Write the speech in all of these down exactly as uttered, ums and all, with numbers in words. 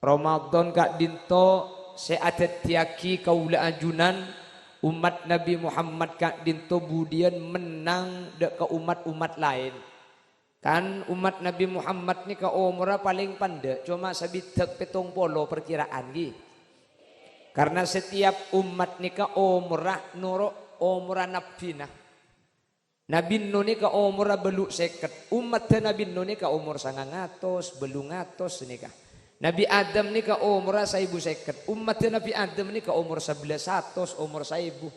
Ramadan ka'dhinto' sè adhâddhiyâghi kaulâ ajunan ommat Nabbhi Muhammad ka'dhinto' budhiyân mennang dhâ' ka ommat-ommat laèn. Kan ommat Nabbhi Muhammad nèka omorra palèng pandhâ', coma sabidhâk pèttong polo parkiraan, ghi. Karna setiap ommat nèka omorra noro' omorra nabbhina. Nabbhi Nuh nèka omorra bâllu' sèket, ommaddhâ Nabbhi Nuh nèka omor sangang atos, bâllung atos nèka. Nabbhi Adam nèka omorra saèbu sèket, ommaddhâ Nabbhi Adam nèka omor sabellâs atos, omor saèbu.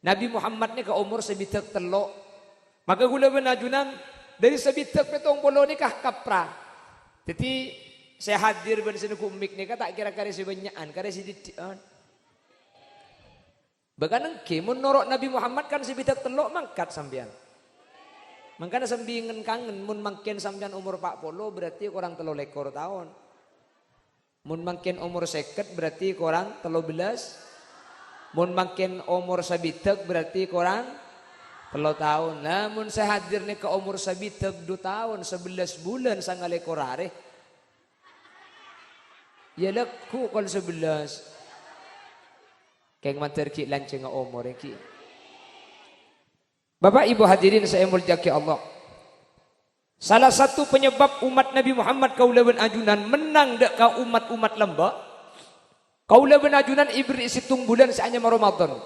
Nabbhi Muhammad nèka omor sabidhâk tello'. Maka kaulâ bân ajunan dhâri sabidhâk pèttong polo nèka kapra. Dhâddhi sè hadir bân sè nèngghu mik nèka ta' kèra karè sè bânnya'an, karè sè dhiddhi'ân. Bahkan èngghi, mon noro' Nabbhi Muhammad kan sabidhâk tello' mangkat sampèyan. Mangkana sambingèn kangen, mon mangkèn sampèyan omor pa' polo, berarti korang tello lèkor taon. Mon mangkèn omor sèket, berarti korang tello bellâs. Mon mangkèn omor sabidhâk, berarti korang tello taon. Lah, mon sè hadir nèka omor sabidhâk du taon, sabellâs bulân, sanga lèkor arè. Iyâ, lagghu' kol sabellâs. Kèng mandhâr ghi' lanjhângnga omorra ghi'. Bapak Ibu hadirin sè èmoljâ'aghi Allah. Salah satu penyebab ommat Nabbhi Muhammad kaulâ bân ajunan mennang dhâ' ka ommat-ommat lambâ', kaulâ bân ajunan èberri'i sèttong bulân sè anyama Ramadan.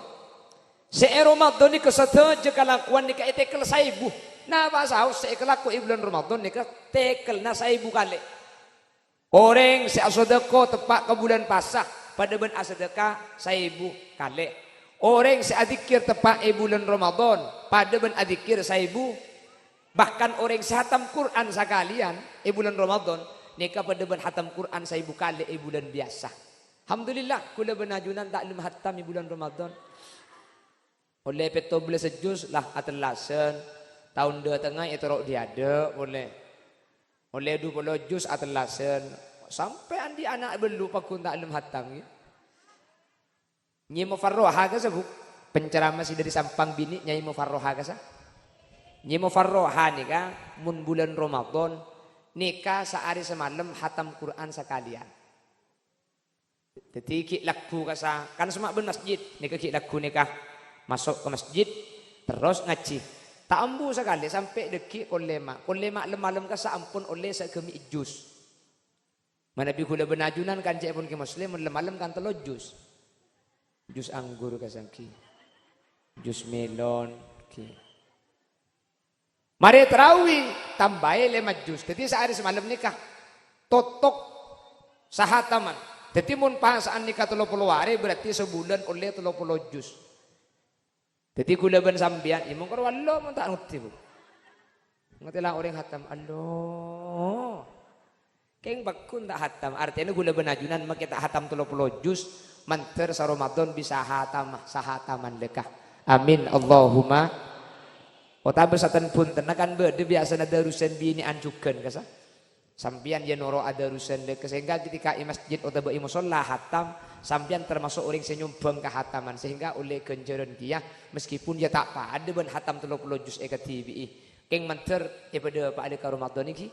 Sè è Ramadan nèka sadhâjâ kalakowan nèka ètèkel saèbu. Napa saos sè èkalako è bulân Ramadan nèka tèkelna saèbu kalè. Orèng sè asodâko teppa' ka bulân pasa, padâ bân asadâka saèbu kalè. Orèng sè adzikir teppa' è bulân Ramadan, padâ bân adzikir saèbu. Bahkan orèng sè hatam Qur'an sakalèyan è bulân Ramadan, nèka padâ bân hatam Qur'an saèbu kalè è bulân biyasa. Alhamdulillah, kaulâ bân ajunan ta' lem hatam è bulân Ramadan. Ollè pètto bellâs juz, la atellasân. Taon dâtengnga ètoro' dhiâdâ' polè. Ollè du polo juz atellasân. Sampè' andi' ana' bâllu' pagghun ta' lem hatam, ghi. Nyè Mufarroha kasa, Bu? Penceramah sè dâri Sampang binè' Nyai Mufarroha kasa. Nyè Mufarroha nèka, mon bulân Ramadan, nèka saarè samalem hatam Qur'an sakalèyan. Dhâddhi ghi' lagghu' kasa, kan semma' bân masjid, nèka ghi' lagghu' nèka maso' ka masjid, terros ngajhi. Ta' ambu sakalè sampè' dhâggi' kol lèma'. Kol lèma' lem-malem kasa ampon ollè sagâmè' juz. Manabi kaulâ bân ajunan kan ca'èpon Kè Muslim, lem-malem kan tello juz. Juz anggur kasa ghi. Juz melon ghi. Marè tarawi, tambâi lèma juz. Dhâddhi saarè samalem nèka totok sahataman. Dhâddhi mon pasa'an nèka tello polo arè, berarti sabulân ollè tello polo juz. Dhâddhi kaulâ bân sampèyan, ya mongkor wallo mon ta' ngodhi, Bu. Ngatèla orèng hatam, Allah. Kèng pagghun ta' hatam, artèna kaulâ bân ajunan makè ta' hatam tello polo juz, mandhâr sa-Ramadan bisa hatam, sahataman lèka. Amin, Allahumma. Otabâ saten bhuntenna kan bâdâ biyasana darusan binè'an jhughân, kasa? Sampèyan ya noro' adarusan lèka, sehingga ketika è masjid otabâ è mosolla hatam, sampèyan termasuk orèng sè nyombhâng kahataman, sehingga ollè ghânjhârân kèya, meskipun ya ta' padâ bân hatam tello polo juz èkadhibi'i. Kèng mandhâr èpadâpa'a lèka Ramadan nèka.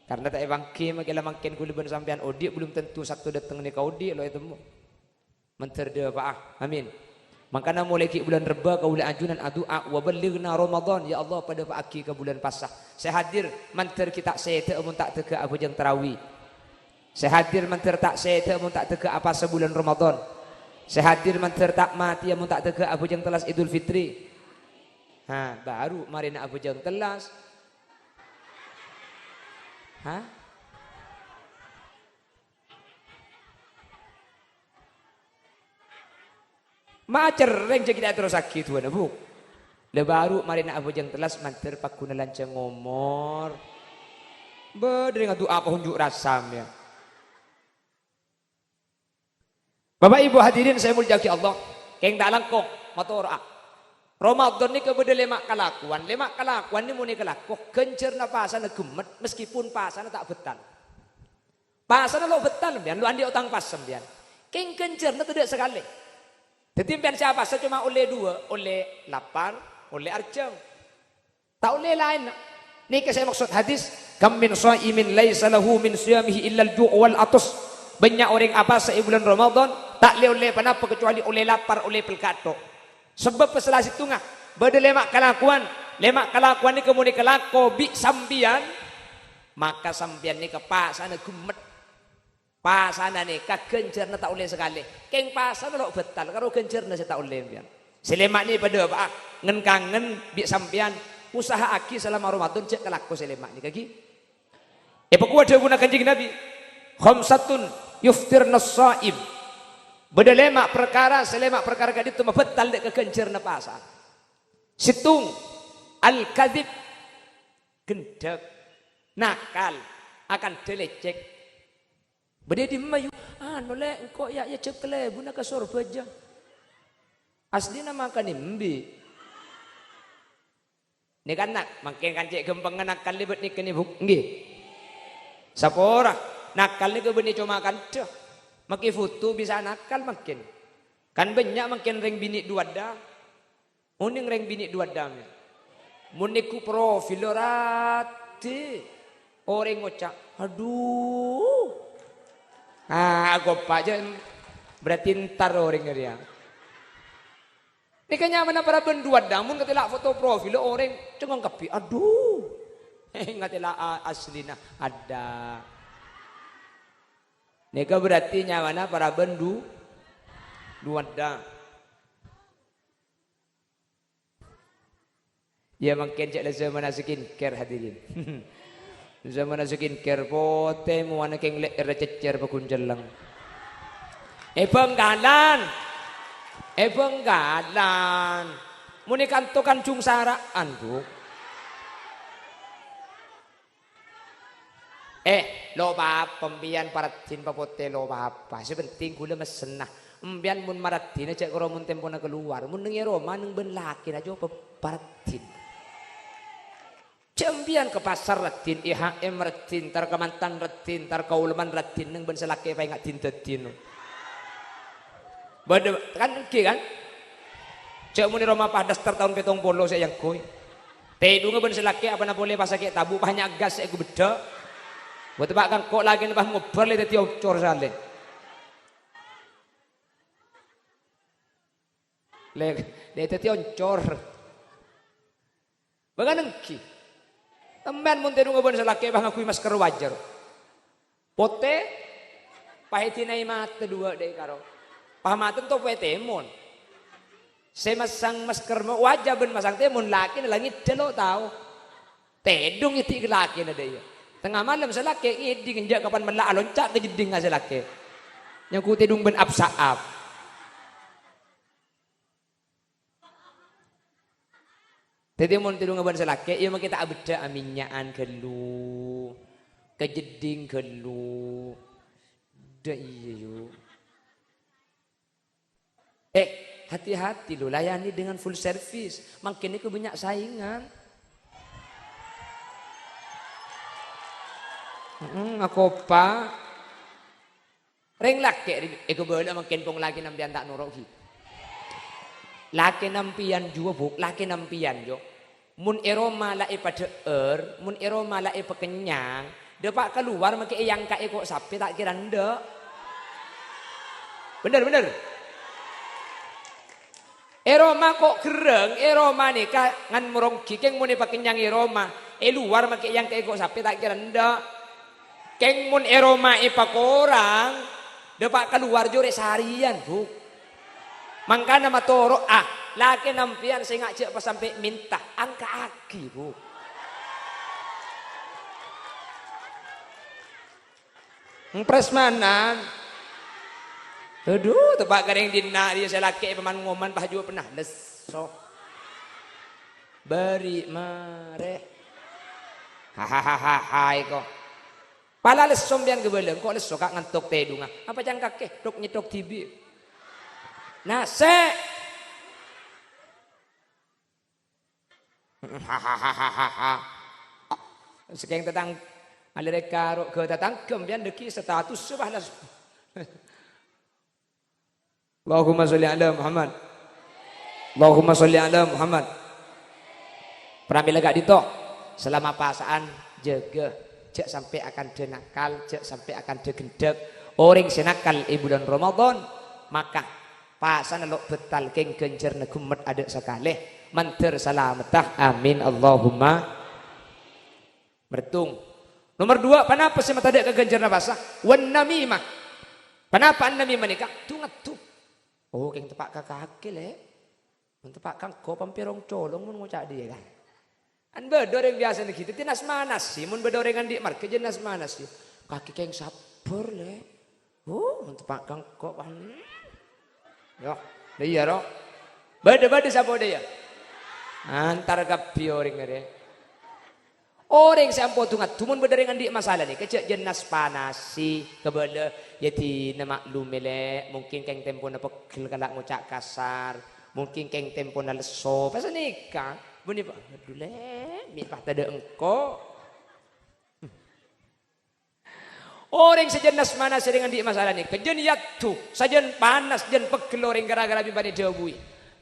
Karna ta' èpangghi makè la mangkèn kaulâ bân sampèyan odi', belum tentu Sabtu dâteng nèka odi' lo ètemmo. Mandhâr dâpa'a. Amin. Mangkana molaè ghi' bulân Rebbâ kaulâ ajunan adu'a, "Wa ballighna Ramadan, ya Allah, padâpa'aghi ka bulân Pasa." Sè hadir, mandhâr ghi' ta' sèdhâ'â mon ta' dâgghâ' abhâjâng tarawi. Sè hadir, mandhâr ta' sèdhâ'â mon ta' dâgghâ' apasa bulân Ramadan. Sè hadir, mandhâr ta' matèya mon ta' dâgghâ' abhâjâng tellas Idul Fitri. Ha, baru marèna abhâjâng tellas. Hah? Ma' cerrèng jhâ' ghi' ta' èterrossaghi du'âna, Bu. La baru marèna abhâjâng tellas mandhâr pagghuna lanjhâng omor. Bâdâ rèng adu'a apa unjuk rasa, ya. Bapak Ibu hadirin sè èmoljâ'aghi Allah, kèng ta' langkong, matoro'a. Ramadan nèka bâdâ lèma' kalakowan. Lèma' kalakowan nèka mon èkalako, ghânjhârna pasana ghemmet, meskipun pasana ta' bhâtal. Pasana lo' bhâtal sampèyan, lo' andi' otang pas sampèyan. Kèng ghânjhârna tadâ' sakalè. Dhâddhi sampèyan sè apasa coma ollè duwâ', ollè lapar, ollè arjhâng. Ta' ollè laènna. Nèka sè maksod hadis, "Kam min shaimin laisa lahu min shiyamihi illal ju' wal atas." Bânnya' orèng apasa è bulân Ramadan, ta' lè-ollè ponapa kecuali ollè lapar, ollè pelka' tok. Sabâb sala sèttonga, bâdâ lèma' kalakowan. Lèma' kalakowan nèka mon èkalako bi' sampèyan, maka sampèyan nèka pasana ghemmet. Pasana nèka ghânjhârânna ta' ollè sakalè. Kèng pasana lo' bâtal karo ghânjhârânna sè ta' ollè, sampèyan. Sè lèma' nè padâ pa'a ngen-kangen bi' sampèyan, usaha'aghi salama Ramadan jhâ' kalako sè lèma' nèka, ghi. Èpakowa dhâbuna Kanjeng Nabi, "Khamsatun yuftirnas shaim." Bâdâ lèma' parkara, sè lèma' parkara ka'dinto mabâtal dâ' ka ghânjhârânna pasa. Sèttong, al-kadzib, ghendhâk, nakal, akandhâ lècèk. Bâdâ è dimma, yu? Anu, Lè', engko' ya, èajhâk kalèbunna ka Sorbhâjâ. Asllina makan embi'. Nèka, Nak, mangkèn kan cè' ghâmpangnga nakal lèbât nèka nè, Bu'? Ngghi. Sapora, nakal nèka bânnè coma kandhâ. Makè foto bisa nakal mangkèn. Kan bânnya' mangkèn rèng binè' duwâdâ. Onèng rèng binè' duwâdâ, mè. Mon nèko profil lo' raddhi, orèng ngoca', "Adhu." Ah, agopa' jâ', berarti entar orèng rèya. Nèka nyamana parabân duwâdâ, mon katèla' foto profil orèng cengngong kabbhi, "Adhu." Ngatèla' a-, asllina, adâ'. Nèka berarti nyamana parabân du-, duwâdâ. Iyâ, mangkèn cè' la zamanna skincare, hadirin. Zamanna skincare, potè mowana kèng lè'èrra cèccèr paggun cellèng. È Bângkalan. È Bângkalan. Mon è kanto kan jung sara'an, Bu. Eh, lo' papa, empèyan paraddhin papotè lo' papa. Sè penting ghulâ messenna. Empèyan mon maraddhina jhâ' karo mon tempona kalowar. Mon neng è roma, neng bân lakèna jhâ' pa-, paraddhin. Jhâ' empèyan ka pasar raddhin, I H M raddhin, entar ka Mantan raddhin, entar ka Uleman raddhin, neng bân sè lakè' paènga' din-dâddin. Bâdâ, kan ènggi, kan? Jhâ' mon è roma pas daster taon pèttong polo sè èangghuy. Tèdungnga bân sè lakè' apana polè pas sakè' tabu', pas nya'agghâs sè èghubedda'. Bâ' teppa' kangko' lakèna pas ngobbhâr lè dhâddhi oncor salè. Lè, lè dhâddhi oncor. Bâ' kan ènggi. Empèyan mon tèdungnga bân sè lakè' pas ngangghuy masker wajar. Potè, pas èdinaè mata duwâ' dâ' è karo. Pas mata ento potè mon. Sè masang masker mo-, wajah bân masang tèmon lakèna la ngèdhâ lo' tao. Tèdung èdhi' ka lakèna dâ' iyâ. Tengnga malem sè lakè' ngèdhing enjâ' kapan mella' alonca' ka jeddhingnga sè lakè'. Nyangko tèdung bân ap-sa'ap. Dhâddhi, mon tèdungnga bân sè lakè', iyâ makè ta' abheddhâ'â, mènnya'an ghâllu, ka jeddhing ghâllu. Dâ' iyâ, yu. Eh, hati-hati, lo, layani dengan full service. Mangkèn nèko bânnya' saèngan. Heeh, akopa'. Rèng lakè' rè-, èkabâlâ mangkèn pong lakè' nampèyan ta' noro', ghi. Lakè' nampèyan juwâ, Bu', lakè' nampèyan, yo. Mon è roma la èpadhâ'âr, mon è roma la èpakennyang, dâpa' kalowar makè èangka'è ko' sapè ta' kèra endâ'. Bhender, bhender. È roma ko' gherrâng, è roma nèka ngan moronggi kèng mon èpakennyang è roma, è lowar makè èangka'è ko' sapè ta' kèra endâ'. Kèng mon è roma èpakorang, dâpa' kalowar jhâ' rè sarèyan, Bu'. Mangkana matoro'a, lakè' nampèyan sè ngajhâk pasampè' mènta, angka'aghi, Bu'. Prasmanan. Adhu, teppa' ka rèng dinna' rèya sè lakè' èpaman-ngoman pas juwâ pernah lesso. Bâri' marè. Hahaha, iko. Pala lesso sampèyan ghâbâlâ, engko' lesso ka' ngantok tèdungnga. Apa cangkakè? Thok-nyèthok dhibi'. Nasè'. Sakèng tatang-, alèrè karo ghâ tatangghâ, sampèyan dhâggi' status, subhanallah. Allahumma sholli ala Muhammad. Allahumma sholli ala Muhammad. Pramila ka'dinto. Salama pasa'an, jâgâ, jhâ' sampè' akandhâ nakal, jhâ' sampè' akandhâ ghendhâk. Orèng sè nakal è bulân Ramadan, maka pasana lo' bhâttal kèng ghânjhârânna ghemmet adâ' sakalè. Mandhâr salameddhâ. Amin, Allahumma. Mertung. Nomer duwâ', ponapa sè matadâ' ka ghânjhârânna pasa? Wan namimah. Ponapa an-namimah nèka? Du-ngaddu. Oh, kèng teppa' ka kakè, Lè'. Mon teppa' ka engko' pampè rong colong mon ngoca' dhiyâ, kan. Kan bâdâ orèng biyasana ghi, dhâddhi nas-manas sè. Mon bâdâ orèng andi' marghâ jhâ' nas-manas sè. Kakè kèng sabbhâr, Lè'. Oh, mon teppa' ka engko', pan. Yo, la iyâ, ro. Bâdâ, bâdâ sapa dhiyâ? Antar kabbhi orèng arè. Orèng sè ampo du-ngaddu mon bâdâ orèng andi' masalah nèka jhâ' jhâ' nas-panasi, kabâlâ, yâ dinah maklumè, Lè', mungkin kèng tempona peggel kala' ngoca' kasar, mungkin kèng tempona lesso, pas nèka, bânnè, "Adhu, Lè', mè' pas tadâ' engko'." Orèng sè jhâ' nas-manas sè rèng andi' masalah nèka, jhâ' yaddu, sajân panas, jhâ' peggel orèng ghârâ-ghârâ bimban èdhâbuwi.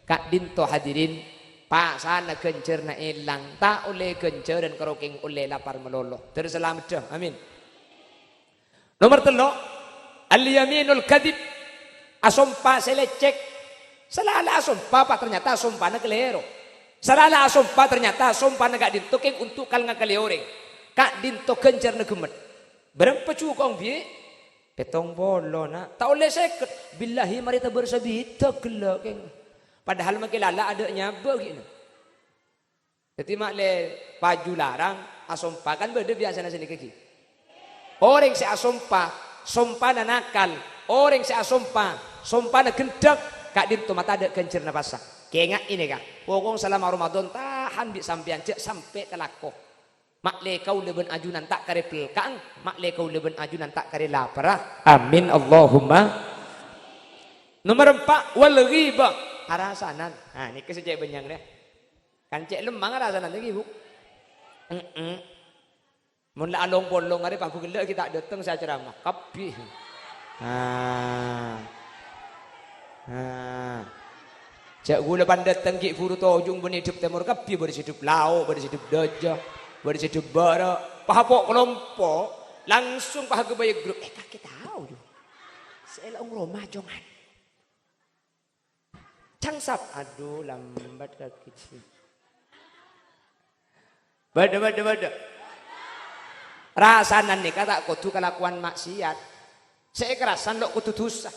Ka'dinto hadirin, pasana ghânjhârânna èlang, ta' ollè ghânjhârân karo kèng ollè lapar malolo. Dhâr salameddhâ, amin. Nomer tello', al-yaminul kadzib, asompa sè lècèk. Sala-la asompa, pas ternyata asompana kalèro. Sala-la asompa, ternyata asompana ka'dinto kèng untuk kal-ngakalè orèng. Ka'dinto ghânjhârânna ghemmet. Bârâmpa jhuko' bi'? Pèttong polo, na'. Ta' ollè sèket. Billahi, marè tabâr sabidhâk ghellâ', kèng. Padahal makè lala adâ' nyabâ ghi', na'. Dhâddhi, ma' lè paju larang, asompa kan bâdâ biyasana sanèka ghi. Orèng sè asompa, sompana nakal. Orèng sè asompa, sompana ghendhâk, ka'dinto matadâ' ghânjhârânna pasa. Kèngaè nèka, pokok salama Ramadan tahan bi' sampèyan, jhâ' sampè' kalako. Ma' lè kaulâ bân ajunan ta' karè pelka'an, ma' lè kaulâ bân ajunan ta' karè laparra. Amin, Allahumma. Nomer empa', wal ghibah. Arasanan. Nah, nèka sè cè' bânnya'na. Kan cè' lemmang arasanan lagi, Bu. Heeh. Mon la along-polong arè, Pak Bu ghellâ' ghi' ta' dâteng sè acaramah. Kabbhi. Ah. Ah. Jhâ' ghulâ pan dâteng ghi' buru tojung bânnè dhâp tèmor kabbhi, bâdâ sè dhâp lao', bâdâ sè dhâp dâjâ, bâdâ sè dhâp bârâ'. Pahapo' kalompo', langsung pahaghâbâyâ grup. Eh, kakè tao, yu. Sè èlaong roma, jongan. Cangsap. Adhu, lambat kakè. Bâdâ, bâdâ, bâdâ. Rasanan nèka ta' kodhu kalakowan ma'siyat. Sè èkarasan lo' kodhu dhusa.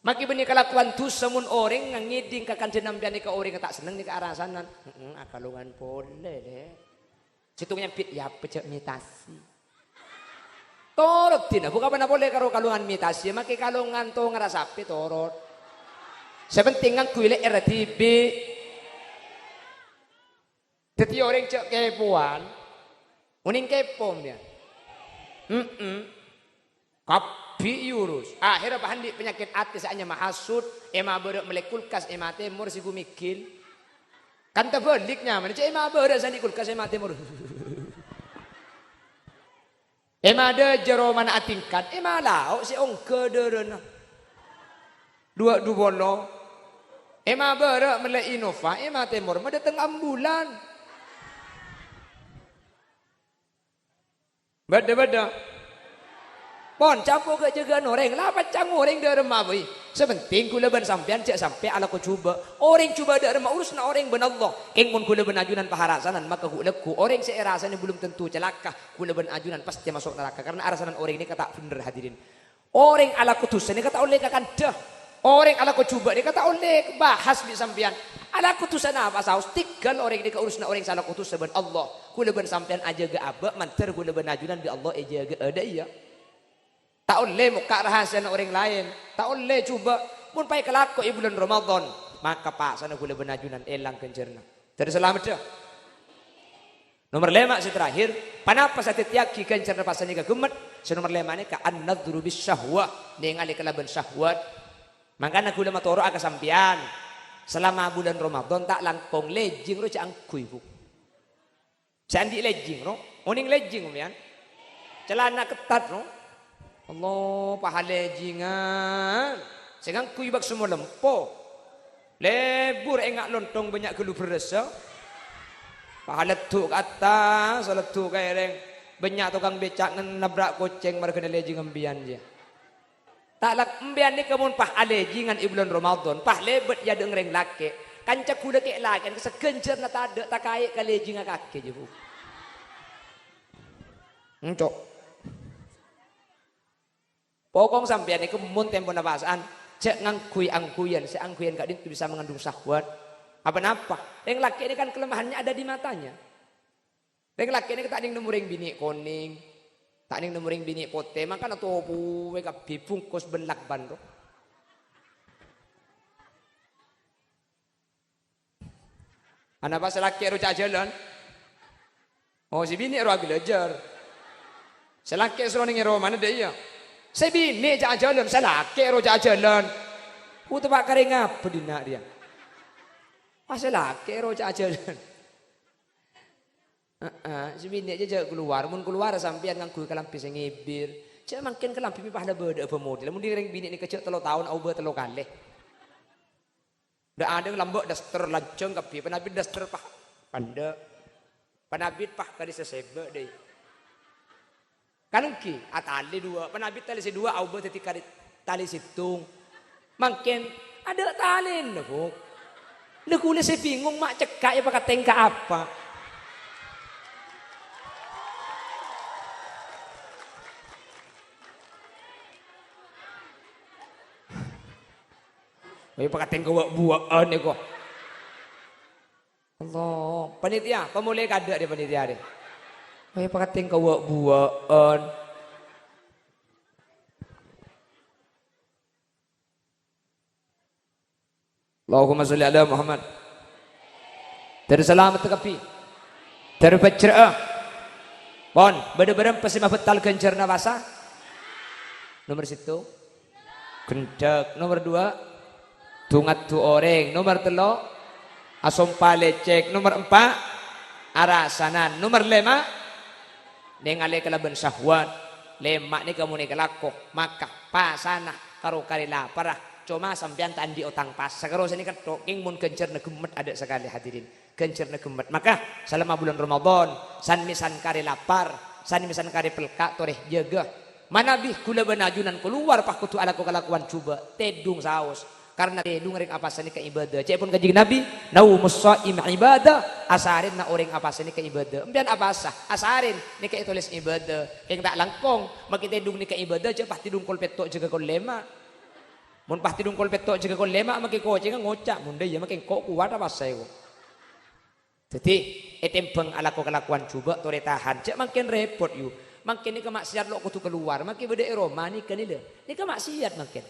Makè bânnè kalakowan dhusa mon orèng ngangèding ka kandhâna sampèyan nèka orèngnga ta' senneng nèka arasanan. Heeh, akalongan polè, Lè'. Sèttong nyambit, "Yâ, pejjhâ' mitasi." Torot dina, buka pana polè karo kalongan mitasi, makè kalongan tongèrra sapè torot. Sè penting ngangghuy lè'èrra dhibi'. Dhâddhi orèng jhâ' kepowan. Onèng kepo, ya. Heeh. Kabbhi èurus. Akhèrra pas andi' panyakèt atè sè anyama hasud, èmabârâ' mellè kulkas, èmatèmor sè ghu mèghil. Kan tabhâlik nyamana, jhâ' èmabârâ' sè andi' kulkas, èmatèmor. Èmadâjâ romana atingkat, èmalao' sè ongghâ dârâna. Duwâ' du polo. Èmabârâ' mellè Innova, èmatèmor, madâteng ambulan. Bâdâ, bâdâ. Pon, campo ghâ'-jâghâ'ân orèng, la paccang orèng dâ' remma bhâi. Sè penting ghulâ bân sampèyan jhâ' sampè' alako jhubâ'. Orèng jhubâ' dâ' remma urusna orèng bân Allah. Kèng mon ghulâ bân ajunan paharasanan, maka ghu'-, lagghu' orèng sè èrasanè belum tentu calaka, ghulâ bân ajunan pastè maso' naraka. Karna arasanan orèng nèka ta' bhendher, hadirin. Orèng alako dhusa nèka ta' ollè kakandhâ. Orèng alako jhubâ' nèka ta' ollè bahas bi' sampèyan. Alako dhusa napa saos? Tèghâl orèng nèka urusna orèng sè alako dhusa bân Allah. Ghulâ bân sampèyan ajâgâ abâ', mandhâr ghulâ bân ajunan bi' Allah èjâgâ'â, dâ' iyâ. Ta' ollè mokka' rahasiana orèng laèn. Ta' ollè jhubâ'. Mon paèkalako è bulân Ramadan, maka pasana ghulâ bân ajunan èlang ghânjhârânna. Dhâddhi salameddhâ. Nomer lèma' sè terakhir, ponapa sè adhâddhiyâghi ghânjhârânna pasa nèka ghemmet? Sè nomer lèma' nèka an-nadhru bis syahwah, nèngalè kalabân syahwat. Mangkana ghulâ matoro'a ka sampèyan, salama bulân Ramadan ta' langkong, lèjing ro jhâ' angghuy, Bu. Sè andi' lèjing ro, onèng lèjing, sampèyan? Calana ketat ro. Allah, pahalèjingan. Sè ngangghuy bakso molempo. Lebur enga' lontong bânnya' ghâllu bherrâssa. Pas aleddhu' ka attas, aleddhu' ka èrèng. Bânnya' tokang bèca' ngen-, nabrak kocèng marghâna lèjing embiyan, jiyâ. Ta' lak-, embiyan nèka mon pas alèjingan è bulân Ramadan, pas lèbât è adâ'na rèng lakè', kanca ghulâ kè' lakè'an, saghânjhârna tadâ' takaè' ka lèjingnga kakè, jiyâ, Bu. Enco'. Pokok sampèyan nèko mon tempona pasa'an, jhâ' ngangghuy angghuyan sè angghuyan ka'dinto bisa mengandung syahwat. Apa-napa? Rèng lakè' ini kan kelemahannya ada di matanya. Rèng lakè' ini ta' nèng nemmo rèng binè' konèng, ta' nèng nemmo rèng binè' potè, mangkana topoè kabbhi bungkos bân lakban, ro. Anapa sè lakè' roca' jhâlân? Oh, sè binè' rowa aghâlâjâr. Sè lakè' soro nèng è romana dâ' iyâ. Sè binè' ca' jhâlân, sè lakè' roca' jhâlân. Ku teppa' karè ngapa dinna' rèya? Pas sè lakè' roca' jhâlân. Heeh, sè binè' jhâ', jhâ' kalowar. Mon kalowar sampèyan ngangghuy kalambhi sè ngèbir. Jhâ' mangkèn kalambhi mè' pas la bâdâ'â bâmodel. Mon dhi rèng binè' nèka jhâ' tello taon aobâ tello kalè. Dâ'-adâ' lambâ' daster lanjhâng kabbhi, panabit daster pas pandâ'. Panabit pas kadi sasèbâ' dâi. Kan èngghi, atalè duwâ', panabit talè sè duwâ' aobâ dhâddhi kadi talè sèttong. Mangkèn, adâ' talèna, Bu. Lha ghulâ sè bingung ma' cekka' èpakatèngka apa. Wah, pakatèng kawâ'-buwâ'ân nèko. Allah, panitia, pamolè kadâ' rè panitia rè. Wah, pakatèng kawâ'-buwâ'ân. Allahumma sholli ala Muhammad. Dhâr salamet kabbhi. Dhâr bhâjrâ'â. Pon, bâdâ bârâmpa sè mabhâtal ghânjhârânna pasa? Nomer sèttong. Gendhek. Nomer duwâ'. Du-ngaddu orèng. Nomer tello'. Asompa lècèk. Nomer empa'. Arasanan. Nomer lèma'. Nèngalè kalabân syahwat. Lèma' nèka mon èkalako, maka pasana karo karè laparra. Coma sampèyan ta' andi' otang pasa karo sè nèka tok, kèng mon ghânjhârânna ghemmet adâ' sakalè, hadirin. Ghânjhârânna ghemmet. Maka, salemma bulân Ramadan, san-mèsan karè lapar, san-mèsan karè pelka' torè jâgâ. Manabi ghulâ bân ajunan kalowar pas kodhu alako kalakowan jhubâ', tèdung saos. Karna tèdung rèng apasa nèka ibâdâ. Ca'èpon Kanjeng Nabi, "Naumus shaim ibadah." Asarènna orèng apasa nèka ibâdâ. Empèyan apasa, asarèn nèka ètolès ibâdâ. Kèng ta' langkong, makè tèdung nèka ibâdâ, jhâ' pas tèdung kol pètto' jâgâ kol lèma'. Mon pas tèdung kol pètto' jâgâ kol lèma', makè kocèngnga ngoca', "Mon dâ' iyâ makè engko' kowat apasa, èko?" Dhâddhi, ètèmbhâng alako kalakowan jhubâ' torè tahan. Jhâ' mangkèn rèpot, yu. Mangkèn nèka maksiat lo' kodhu kalowar. Makè bâdâ è roma nèka nèla. Nèka maksiat mangkèn.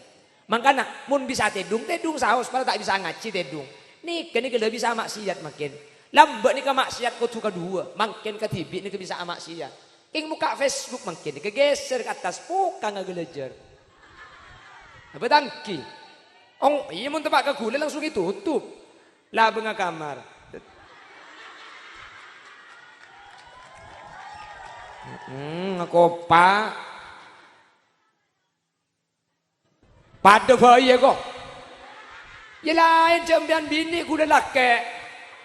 Mangkana, mon bisa tèdung, tèdung saos, mara ta' bisa ngajhi tèdung. Nèka, nèka la bisa maksiat mangkèn. Lambâ' nèka maksiat kodhu kaduwâ. Mangkèn kadhibi' nèka bisa amaksiat. Kèng mokka' Facebook mangkèn, èghâgghâsèr ka attas, pokang aghâlâjâr. Apa tanggi? Ong, iyâ, mon teppa' ka ghulâ langsung ètotop. Labângnga kamar. Hmm, kopa. Padâ bhâi, èko. Iyâ laèn jhâ' empèyan binè' ghulâ lakè'.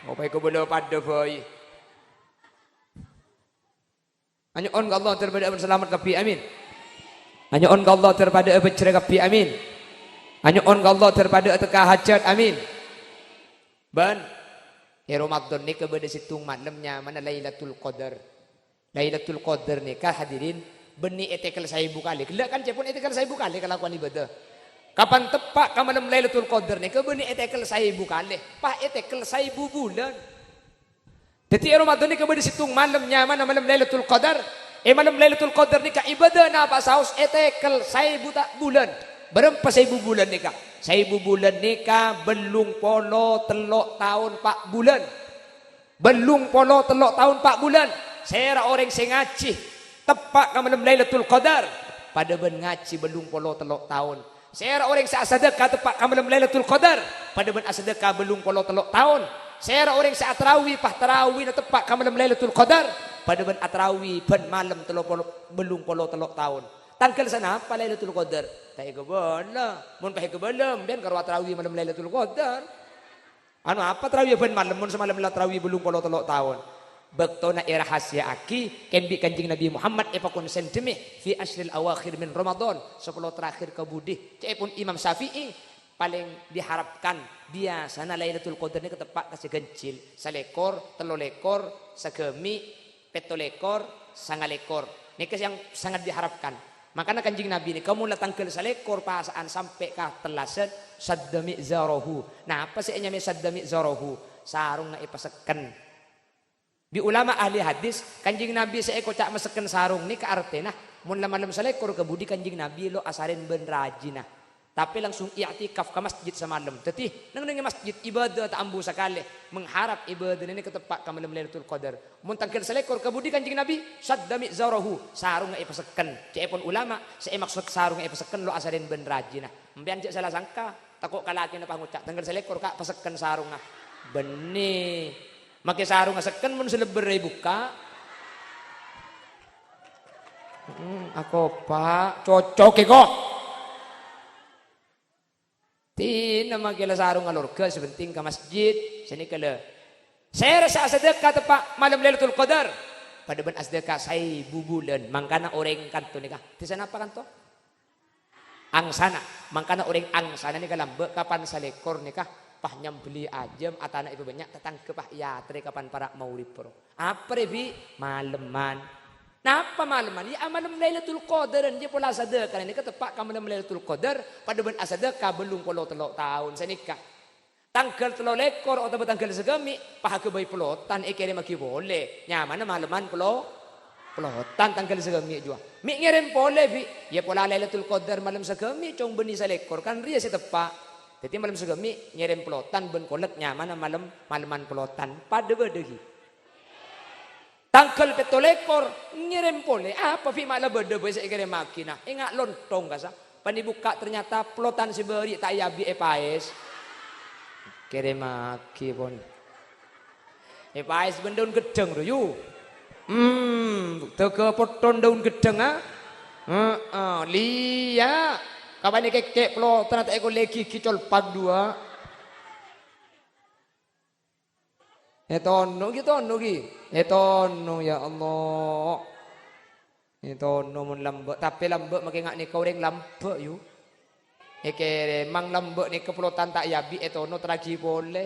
Ngopa èkabâlâ padâ bhâi. Anyo'on ka Allah dhâr padâ'â bân salamet kabbhi, amin. Anyo'on ka Allah dhâr padâ'â bhâjrâ kabbhi, amin. Anyo'on ka Allah dhâr padâ'â tekka hajhât, amin. Bân, è Ramadan nèka bâdâ sèttong malem nyamana Lailatul Qadar. Lailatul Qadar nèka, hadirin, bânnè ètèkèl saèbu kalè. Ghellâ' kan ca'èpon ètèkèl saèbu kalè kalakowan ibâdâ. Kapan teppa' ka malem Lailatul Qadar nèka bânnè ètèkèl saèbu kalè. Pas ètèkèl saèbu bulân. Dhâddhi, è Ramadan nèka bâdâ sèttong malem nyamana malem Lailatul Qadar. È malem Lailatul Qadar nèka ibâdâna pas saos ètèkèl saèbu ta-, bulân. Bârâmpa saèbu bulân nèka? Saèbu bulân nèka bâllung polo tello' taon pa' bulân. Bâllung polo tello' taon pa' bulân. Sèra orèng sè ngajhi teppa' ka malem Lailatul Qadar, padâ bân ngajhi bâllung polo tello' taon. Sèra orèng sè asadâka teppa' ka malem Lailatul Qadar, padâ bân asadâka bâllung polo tello' taon. Sèra orèng sè atarawi, pas tarawina teppa' ka malem Lailatul Qadar, padâ bân atarawi bân malem tello polo, bâllung polo tello' taon. Tangghâl sanapa Lailatul Qadar? Ta' èkabâlâ. Mon pas èkabâlâ, empèyan karo atarawi malem Lailatul Qadar. Anu, apa tarawi bân malem, mon samalem la tarawi bâllung polo tello' taon? Bâktona èrahasseya'aghi, kèng bi' Kanjeng Nabi Muhammad èpakonsèn dhimè fi asyril awakhir min Ramadan, sapolo terakhir kabudi. Ca'èpon Imam Syafi'i, palèng diharapkan biyasana Lailatul Qadar nèka teppa' ka sè ganjil, salèkor, tello lèkor, sagâmi', pètto lèkor, sanga lèkor. Nèka sè yang sangat diharapkan. Mangkana Kanjeng Nabi nèka mon la tangghâl salèkor pasa'an sampè' ka tellasan, sadda mi'zarahu. Napa sè ènyamaè sadda mi'zarahu? Sarongnga èpasekken. Bi' ulama ahli hadis, Kanjeng Nabi sè èkoca' masekken sarong nèka artèna, mon la malem salèkor kabudi Kanjeng Nabi lo' asarèn bân rajina. Tapè langsung i'tikaf ka masjid samalem. Dhâddhi, neng-enneng è masjid, ibadah ta' ambu sakalè, mengharap ibadahna nèka teppa' ka malem Lailatul Qadar. Mon tangghâl salèkor kabudi Kanjeng Nabi, sadda mi'zarahu, sarongnga èpasekken. Ca'èpon ulama, sè èmaksod sarongnga èpasekken lo' asarèn bân rajina. Empèyan jhâ' sala sangka, tako' ka lakèna pas ngoca', "Tangghâl salèkor, Ka', pasekken sarongnga." Bânnè. Makè sarongnga sekken mon sè lebbhâr èbukka'. Hmm, akopa', cocok è ko. Tina makè la sarongnga lorga, sè penting ka masjid, sè nèka la. Sèra sè asadhâka teppa' malem Lailatul Qadar, padâ bân asadhâka saèbu bulân. Mangkana orèng kanto nèka. Disa napa kanto? Angsana. Mangkana orèng angsana nèka lambâ' kapan salèkor nèka, pas nyambelli ajâm, atana' èpabânnya', tatangghâ pas èyaterrè kapan para' maghrib bhuru. Apa rè, Bi'? Malemman. Napa malemman? Ya, malem Lailatul Qadaran, ya pola sadhâkana nèka teppa' ka malem Lailatul Qadar, padâ bân asadhâka bâllung polo tello' taon sanèka. Tangghâl tello lèkor otabâ tangghâl sagâmi', pas aghâbây pelotan èkèrèmmaghi polè. Nyamana malemman pelo-, pelotan tangghâl sagâmi' juwa. Mè' ngèrèm polè, Bi'. Ya pola Lailatul Qadar malem sagâmi', cong bânnè salèkor, kan rèya sè teppa'. Dhâddhi malem sagâmi' ngèrèm pelotan bân kolek nyamana malem, malemman pelotan. Padâ bâdâ ghi. Tangghâl pètto lèkor, ngèrèm polè. Apa, Bi', ma' la bâdâ bhâi sè èkèrèmmaghi, na? Enga' lontong, kasa. Pan èbukka', ternyata pelotan sè bâri' ta' èabi' èpaès. Kèrèmmaghi, pon. Èpaès bân daun ghâddhâng, ro, yu. Hmm, dâgâ potton daun ghâddhâng, a? Heeh, liya. Kapan èkèkkè' pelotanna ta' èkollè ghighi colpak duwâ'. Ètono' ghi, tono' ghi. Ètono', ya Allah. Ètono' mon lambâ', tapè lambâ' makè nga' nèka orèng lambâ', yu. Èkèrèmmang lambâ' nèka pelotan ta' èabi', ètono' terraghi polè.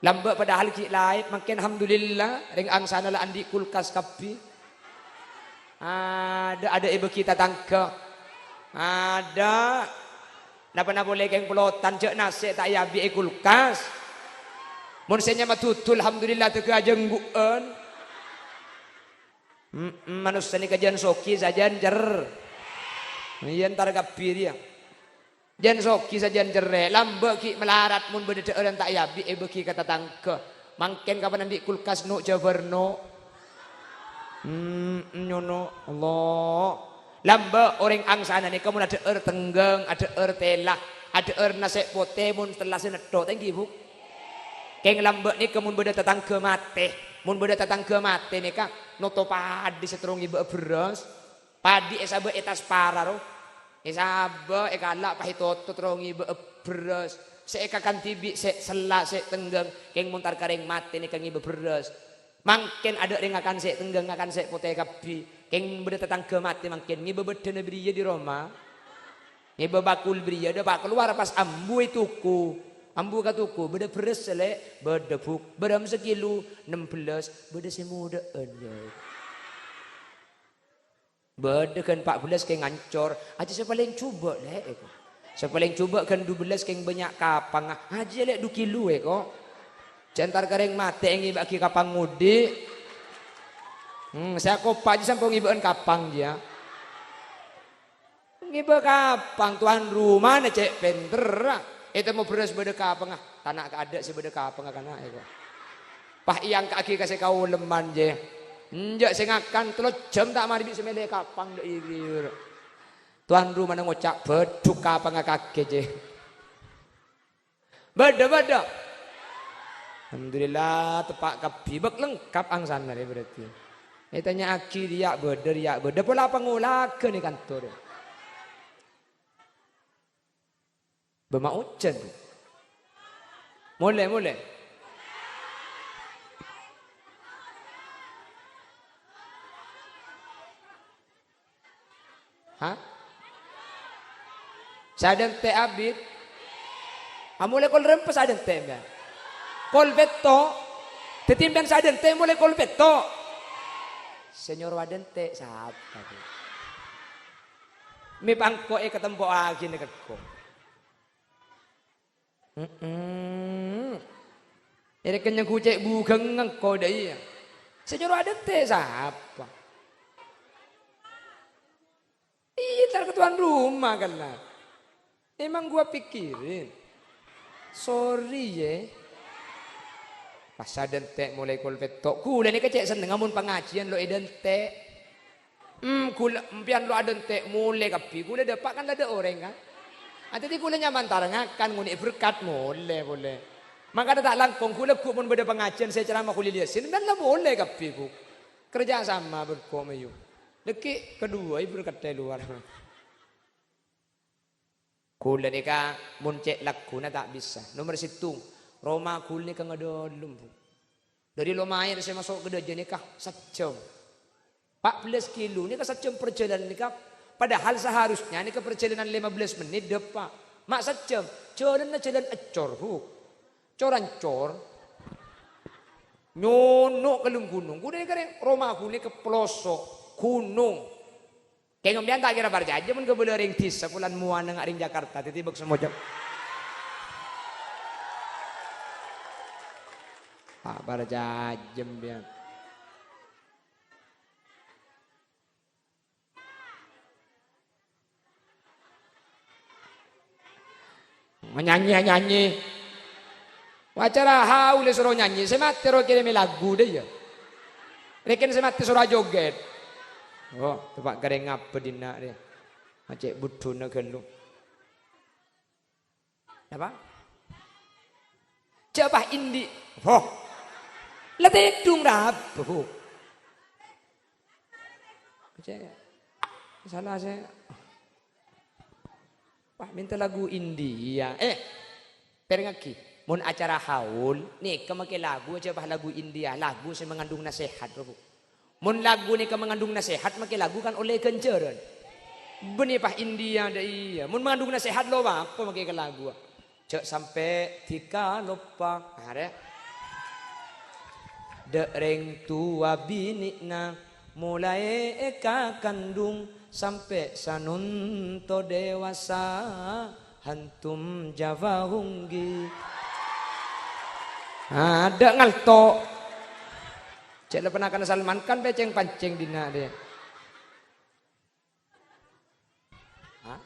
Lambâ' padahal ghi' laèp, mangkèn alhamdulillah, rèng angsana la andi' kulkas kabbhi. Adâ', adâ' èbâghi tatangghâ. Adâ'. Napa-napa polè kèng pelotan, jhâ' nasè' ta' èabi' è kulkas. Mon sè nyama dudu, alhamdulillah, dâgâ ajânggu'ân. Mm-mm, manossa nèka jân soghi sajân cer-, iyâ, entar kabbhi rèya. Jân soghi sajân cerrè', lambâ' ghi' malarat mon bâdâ dhâ'ârân ta' èabi' èbâghi ka tatangghâ. Mangkèn kapan andi' kulkas no' jhâbâr no'. Hmm, nyono, Allah. Lambâ' orèng angsana nèka mon adhâ'âr tengghâng, adhâ'âr tèla, adhâ'âr nasè' potè mon tellasè nètto', ta' ènggi, Bu? Kèng lambâ' nèka mon bâdâ tatangghâ matè, mon bâdâ tatangghâ matè nèka noto' paddhi sè terro ngibâ'â bherrâs. Paddhi èsabâ' è tas para, ro. Èsabâ', èkala', pas ètoto' terro ngibâ'â bherrâs. Sè èkakan dhibi' sè sella', sè tengghâng, kèng mon tar-karèng matè nèka ngibâ bherrâs. Mangkèn adâ' rèng ngakan sè tengghâng, ngakan sè potè kabbhi. Kèng bâdâ tatangghâ matè mangkèn ngibâ bâddhâna bâriyâ dhi roma. Ngibâ bakul bâriyâ, dâpa' kalowar pas ambu è toko. Ambu ka toko, bâdâ bherrâs, Lè'? Bâdâ, Bu'. Bârâmma sakilo? Ennem bellâs. Bâdâ sè modâ'ân, yâ. Bâdâ ghân pa' bellâs kèng ngancor, ajâ sè palèng jhubâ', Lè', èko. Sè palèng jhubâ' ghân du bellâs kèng bânnya' kapangnga, ajâ, Lè', du kilo, èko. Jhâ' entar karèng matè ngibâ'aghi kapang ngodhi'. Hmm, sè akopa' ajâ sampon ngibâ'ân kapang, jiyâ. Ngibâ kapang, towan romana cè' pènterra. Ètemmo bherrâs bâdâ kapangnga. Tana' kaadâ' sè bâdâ kapangnga kana', èko. Pas èangka'aghi ka sè kaolemman, jè. Enjâ' sè ngakan tello jhâm ta' marè bi' sè mèlè kapang dâ' iri. Towan romana ngoca', "Bâdhuk kapangnga kakè, jè." Bâdâ, bâdâ. Alhamdulillah, teppa' kabbhi. Bâk lengkap angsana rè berarti. Ètanya'aghi rèya bâdâ, rèya bâdâ. Pola pangolaghân è kantor. Bâ ma' ojhân, Bu. Molè, molè. Hah? Sè adhânte' abit? A, molaè kol rempa sè adhânte' empèyan? Kol pètto'? Dhâddhi empèyan sè adhânte' molaè kol pètto'? Sè nyoro adhânte' sapa, Bu? Mè' pangko èkatempo'aghi nèka, ko. Mm-mm. Èrè kennyeng ghu cè' bughengnga ko dâ' iyâ. Sè nyoro adhânte' sapa? Iyâ, entar ka tuan rumah kella. Emang gua pikirin. Sorry, yè. Pas adhânte' molaè kol pètto'. Ghulâ nèka cè' sennengnga mon pangajiân lo' èdhânte'. Hmm, ghulâ, empèyan lo' adhânte' molaè kabbhi. Ghulâ dâpa' kan la dâ' orèng, kan? A, dhâddhi ghulâ nyaman tarèngnga kan ngonè'è berkat molaè polè. Mangkana ta' langkong ghulâ ghu mon bâdâ pangajiân sè ceramah Kholil Yasin, kan la molaè kabbhi ghu. Kerja sama bân ko' mayu. Dhâggi' kaduwâ ibu katta è lowar. Ghulâ nèka mon cè' lagghuna ta' bisa. Nomer sèttong, roma ghulâ nèka ngadâlem, Bu. Dâri Lomaèr sè maso' ka Dâjâ nèka sajjhâm. Pa' bellâs kilo nèka sajjhâm parjhâlânan nèka. Padahal saharusnya nèka parjhâlânan lèma bellâs mennit dâpa'. Ma' sajjhâm. Jhâlânna jhâlân ècor, Bu. Cor-ancor. Nyono' ka lem ghunong. Ghulâ nèka rè-, roma ghulâ nèka pelosok ghunong. Kèng empèyan ta' kèra parcajâ mon kabâlâ orèng dhisa polana mowana nga' orèng Jakarta, dhâddhi bâk samoca. Ta' parcajâ empèyan. Nyanyi, nyanyi. Acara haul soro nyanyi, sè matè ro kèrèmè lagu dâ' iyâ. Rèken sè matè soro ajogèt. Oh, coba garèng ngapa dinna' rè. Macè' buddhuna ghâllu. Napa? Jhâ' pas indi'. Hoh. La tèdung rabu. Cè', salah sè, wah, mènta lagu India. Eh, pèrengngaghi. Mon acara haul, nèka makè lagu jhâ' pas lagu India, lagu sè mangandung nasehat, Bu. Mon lagu nèka mangandung nasehat, makè lagu kan ollè ghânjhârân. Bânnè pas India dâ' iyâ. Mon mangandung nasehat, lo apa makè ka lagu? Jhâ' sampè' dhika loppa. Arè. Dâ' rèng towa binè'na molaè èkakandhung sampè' sanonto dewasa, hantom Jawa honggi. Adâ' ngalto. Cè' la panakana Salman Khan pècèng-pancèng dinna' dâ'. Hah?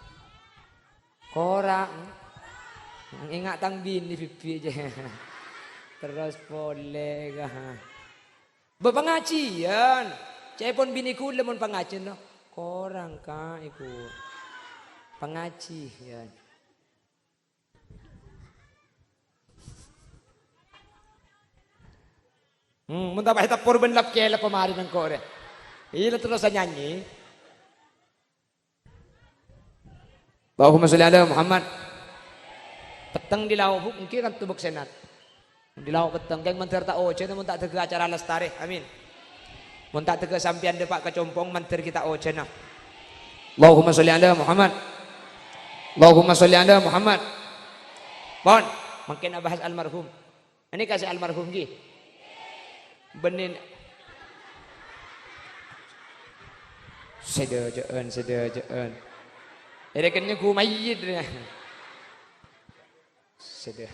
Korang. Enga' tang binè bibbi' jâ. Terros polè ka. Bâ, pangajiyân. Ca'èpon binè ghulâ mon pangajiyân, no. Korang, Ka', iku. Pangajiyân. Hmm, mon ta' pas ètepor bân lap-kelap pamarè nengko' rè. Iyâ, la terros nyanyi. Allahumma sholli ala Muhammad. Petteng dâlâo, Bu, èngghi kan tubuk senat. Dâlâo petteng, kèng mandhâr ta' ojhân, mon ta' dâgghâ acara lastarè. Amin. Mon ta' dâgghâ sampèyan dâpa' ka compo'na mandhâr ghi' ta' ojhâna. Allahumma sholli ala Muhammad. Allahumma sholli ala Muhammad. Pon, mangkèn abahas almarhum. Ini kasih almarhum ghi. Bânnè. Sadhâjâ'ân, sadhâjâ'ân. Èrè kennèng ghu mayyit. Sadhâ.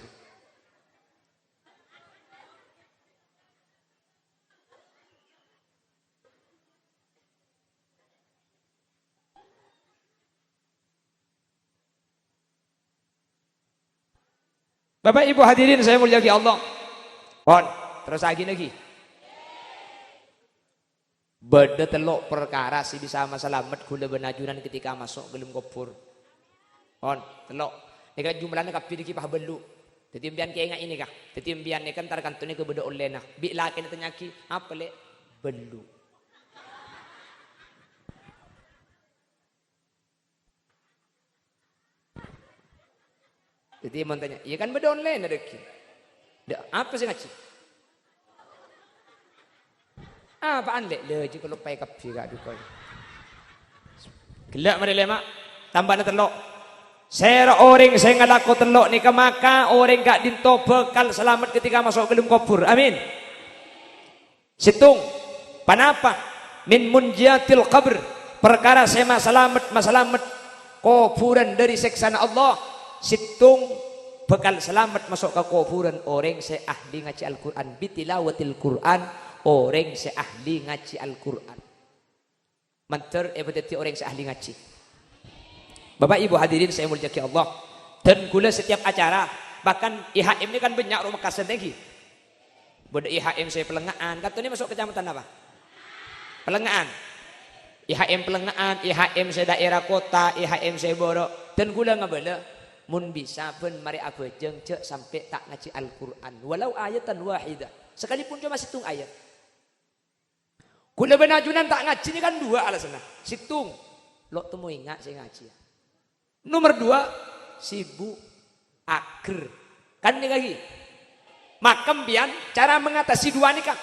Bapak Ibu hadirin saya muliakan Allah. Pon, terros agina ghi. Bâdâ tello' parkara sè bisa masalamet ghulâ bân ajunan ketika maso' ghâlem kobhur. Pon, tello'. Nèka jumlana kabbhi nèka pas bâllu'. Dhâddhi empèyan kènga'è nèka. Dhâddhi empèyan nèka entar kantona nèka bâdâ ollèna. Bi' lakèna tanya'aghi, "Apa, Lè'?" "Bâllu'." Dhâddhi mon tanya, "Iyâ kan bâdâ ollèna dhâggi'." "Dâ', apa sè ngajhi?" "Apa'an, Lè'?" "Lè', jhâ' kaloppaè kabbhi, Ka', duka." Ghellâ' marè lèma', tambâna tello'. Sèra orèng sè ngalako tello' nèka maka orèng ka'dinto bhâkal salamet ketika maso' ka dâlem kobhur. Amin. Sèttong, ponapa? Min munjiyatil qabr, parkara sè masalamet, masalamet kobhurân dâri sèksana Allah. Sèttong, bhâkal salamet maso' ka kobhurân orèng sè ahli ngajhi Al-Qur'an, bitilawatil Qur'an, orèng sè ahli ngajhi Al-Qur'an. Mandhâr èpadhâddhi orèng sè ahli ngajhi. Bapak Ibu hadirin sè èmoljâ'aghi Allah, dân kaulâ setiap acara, bahkan I H M nèka kan bânnya' ro Mekkasan nèka. Bâdâ I H M sè Pellengnga'an, kantona maso' kacamatan apa? Pellengnga'an. I H M Pellengnga'an, I H M sè daerah kota, I H M sè bârâ'. Dân kaulâ ngabâlâ, mon bisa bân marè abhâjâng jhâ' sampè' ta' ngajhi Al-Qur'an, walau ayatan wahidah, sakalipun coma sèttong ayat. Kaulâ bân ajunan ta' ngajhi nèka kan duwâ' alasanna. Sèttong, lo' temmo enga' sè ngajhiyâ. Nomer duwâ', sibuk, ager. Kan nèka ghi. Maka empèyan cara mengatasi duwâ' nèka,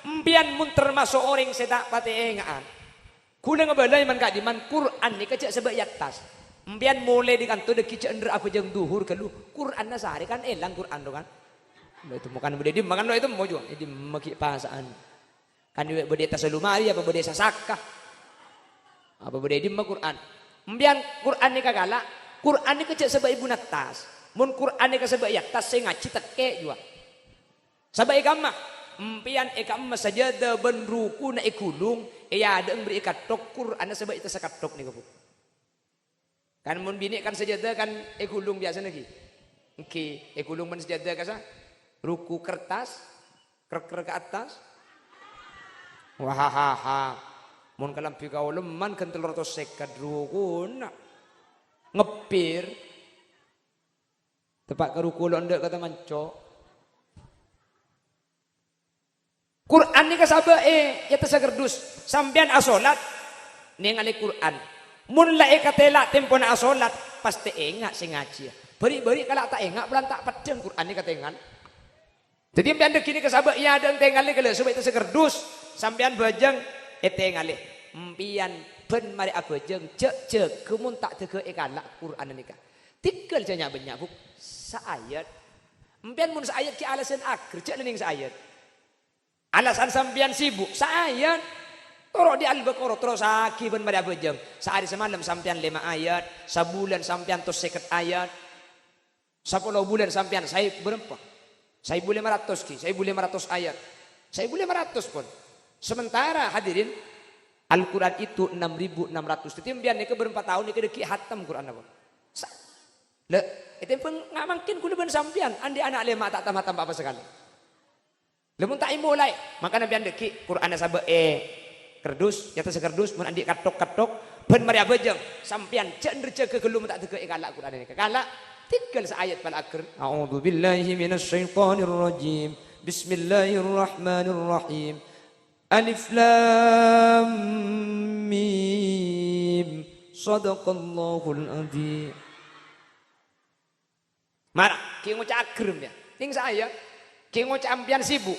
empèyan mon termaso' orèng sè ta' patè enga'an, kaulâ ngabâlâ è man-ka'dimman Qur'an nèka jhâ' sabâ' è attas. Empèyan molè dâri kanto dâggi' jhâ' endher abhâjâng dhuhur ghâllu, Qur'anna sarè kan èlang Qur'an to kan. Lo' ètemmo kan bâdâ è dimma kan lo' ètemmo jhuwa, è dimma ghi' pasa'an. Kan bâdâ è attas lemari, apa bâdâ è sasaka? Apa bâdâ è dimma Qur'an? Empèyan Qur'an nèka kala', Qur'an nèka jhâ' sabâ' è bun attas. Mon Qur'an nèka sabâ' è attas, sè ngajhi tekkè' jhuwa. Sabâ' è kamma? Empèyan è kamma sajâdâ bân rukuna èghulung, è adâ'na bâri' è katthok, Qur'anna sabâ' è attassa katthok nèka, Bu. Kan mon binè' kan sajâdâ kan èghulung biyasana ghi. Èngghi, èghulung bân sajâdâ kassa. Ruku kertas, krek-krek ka attas. Wahahaha. Mon kalambhi kaoleman ghân tello ratos sèket rukuna. Ngebbhir. Teppa' ka ruku lo' endâ' ka tamanco. Qur'an nèka sabâ' è attassa kardus. Sampèyan asolat, nèngalè Qur'an. Mon la èkatèla' tempona asolat, pastè enga' sè ngajhiyâ. Bâri'-bâri' kala' ta' enga' polana ta' peddhâng Qur'an nèka tèngal. Dhâddhi empèyan dâggi' nèka sabâ' è adâ'na tèngalè kala' sabâ' è attassa kardus, sampèyan bhâjâng ètèngalè. Empèyan bân marè abhâjâng, jhâ' jhâgâ mon ta' dâgâ èkala' Qur'anna nèka. Tèngghâl jhâ' nya-bânnya', Bu. Saayat. Empèyan mon saayat ghi' alasan ager, jhâ' la nèng saayat. Alasan sampèyan sibuk, saayat. Toro' dâri Al-Baqarah, terrossaghi bân marè abhâjâng. Saarè samalem sampèyan lèma ayat, sabulân sampèyan tos sèket ayat, sapolo bulân sampèyan saèbu bârâmpa? Saèbu lèma ratos ghi, saèbu lèma ratos ayat. Saèbu lèma ratos pon. Sementara, hadirin, Al-Qur'an itu enam ribu enam ratus. Dhâddhi, sampèyan nèka bârâmpa taon nèka dâggi' hatam Qur'anna pon. Sa-, la, ètèmbhâng nga-, mangkèn kaulâ bân sampèyan, andi' ana' lèma' ta' tam-hatam pa-apa sakalè. Lamon ta' èmolaè, mangkana sampèyan dâggi' Qur'anna sabâ' è kardus, è attassa kardus, mon andi' katthok-katthok, bân marè abhâjâng, sampèyan jhâ' endher jhâgâ ghâllu mon ta' dâgâ èkala' Qur'anna nèka. Kala', tèngghâl saayat pala ager. A'udzubillahi minasyaitonirrajim. Bismillahirrahmanirrahim. Alif Lam Mim. Shadaqallahul adzim. Mara, ghi' ngoca' ager empèyan. Nèng saayat. Ghi' ngoca' empèyan sibuk.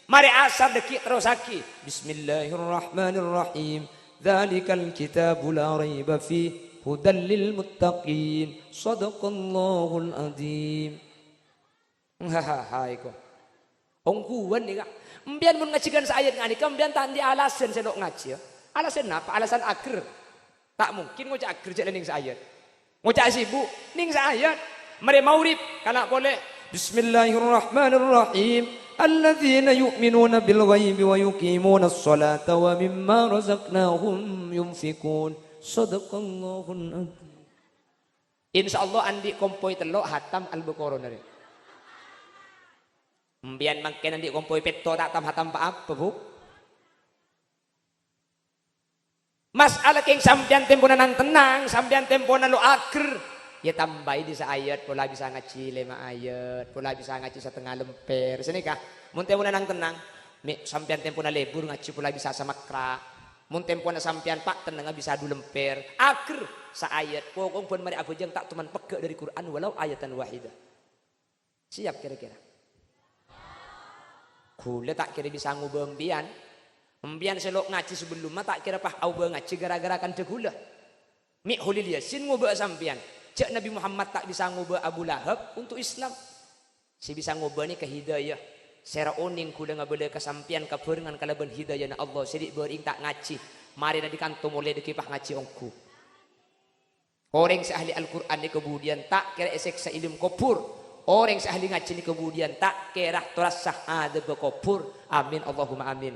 Marè asar dâggi' terrossaghi. Bismillahirrahmanirrahim. Dzalikal kitabu la raiba fih, hudal lil muttaqin. Shadaqallahul adzim. Hahaha, iko. Ongghuwân nèka. Empèyan mon ngajhi ghân saayat nganèka, empèyan ta' andi' alasan sè lo' ngajhi, ya. Alasan napa? Alasan ager. Ta' mungkin ngoca' ager jhâ' la nèng saayat. Ngoca' sibuk, nèng saayat. Marè maghrib, kala' polè. Bismillahirrahmanirrahim. Alladzina yu'minuna bil ghaibi wa yuqimunas sholata wa mimma razaqnahum yunfiqun. Shadaqallahul adzim. Insyaallah andi' kompoy tello' hatam Al-Baqarah narè. Empèyan mangkèn andi' kompoy pètto' ta' tam-hatam pa-apa, Bu. Mas'ala kèng sampèyan tempona nang-tennang, sampèyan tempona lo' ager, ya tambâi dissa' ayat, pola bisa ngajhi lèma ayat, pola bisa ngajhi satengnga lèmpèr. Sanèka, mon tempona nang-tennang, mè' sampèyan tempona lebur ngajhi pola bisa samakra. Mon tempona sampèyan pa' tennengnga bisa du lèmpèr. Ager, saayat, pokok bân marè abhâjâng ta' toman pegghâ' dâri Qur'an walau ayatan wahidah. Siap kèra-kèra? Ghulâ ta' kèra bisa ngobâ empèyan. Empèyan sè lo' ngajhi sabellumma ta' kèra pas aobâ ngajhi ghârâ-ghârâ kandhâ ghulâ. Me' Kholil Yasin ngobâ'â sampèyan. Jhâ' Nabi Muhammad ta' bisa ngobâ Abu Lahab onto' Islam. Sè bisa ngobâ nèka hidayah. Sèra onèng ghulâ ngabâlâ ka sampèyan kabhârengan kalabân hidayana Allah sè dhi' bâri'eng ta' ngajhi. Marèna dhi kanto molè dâgghi' pas ngajhi ongghu. Orèng sè ahli Al-Qur'an nèka budiyân ta' kèra èsèksa è alam kobhur. Orèng sè ahli ngajhi nèka budiyân ta' kèra torassa adhâbbhâ kobhur. Amin, Allahumma amin.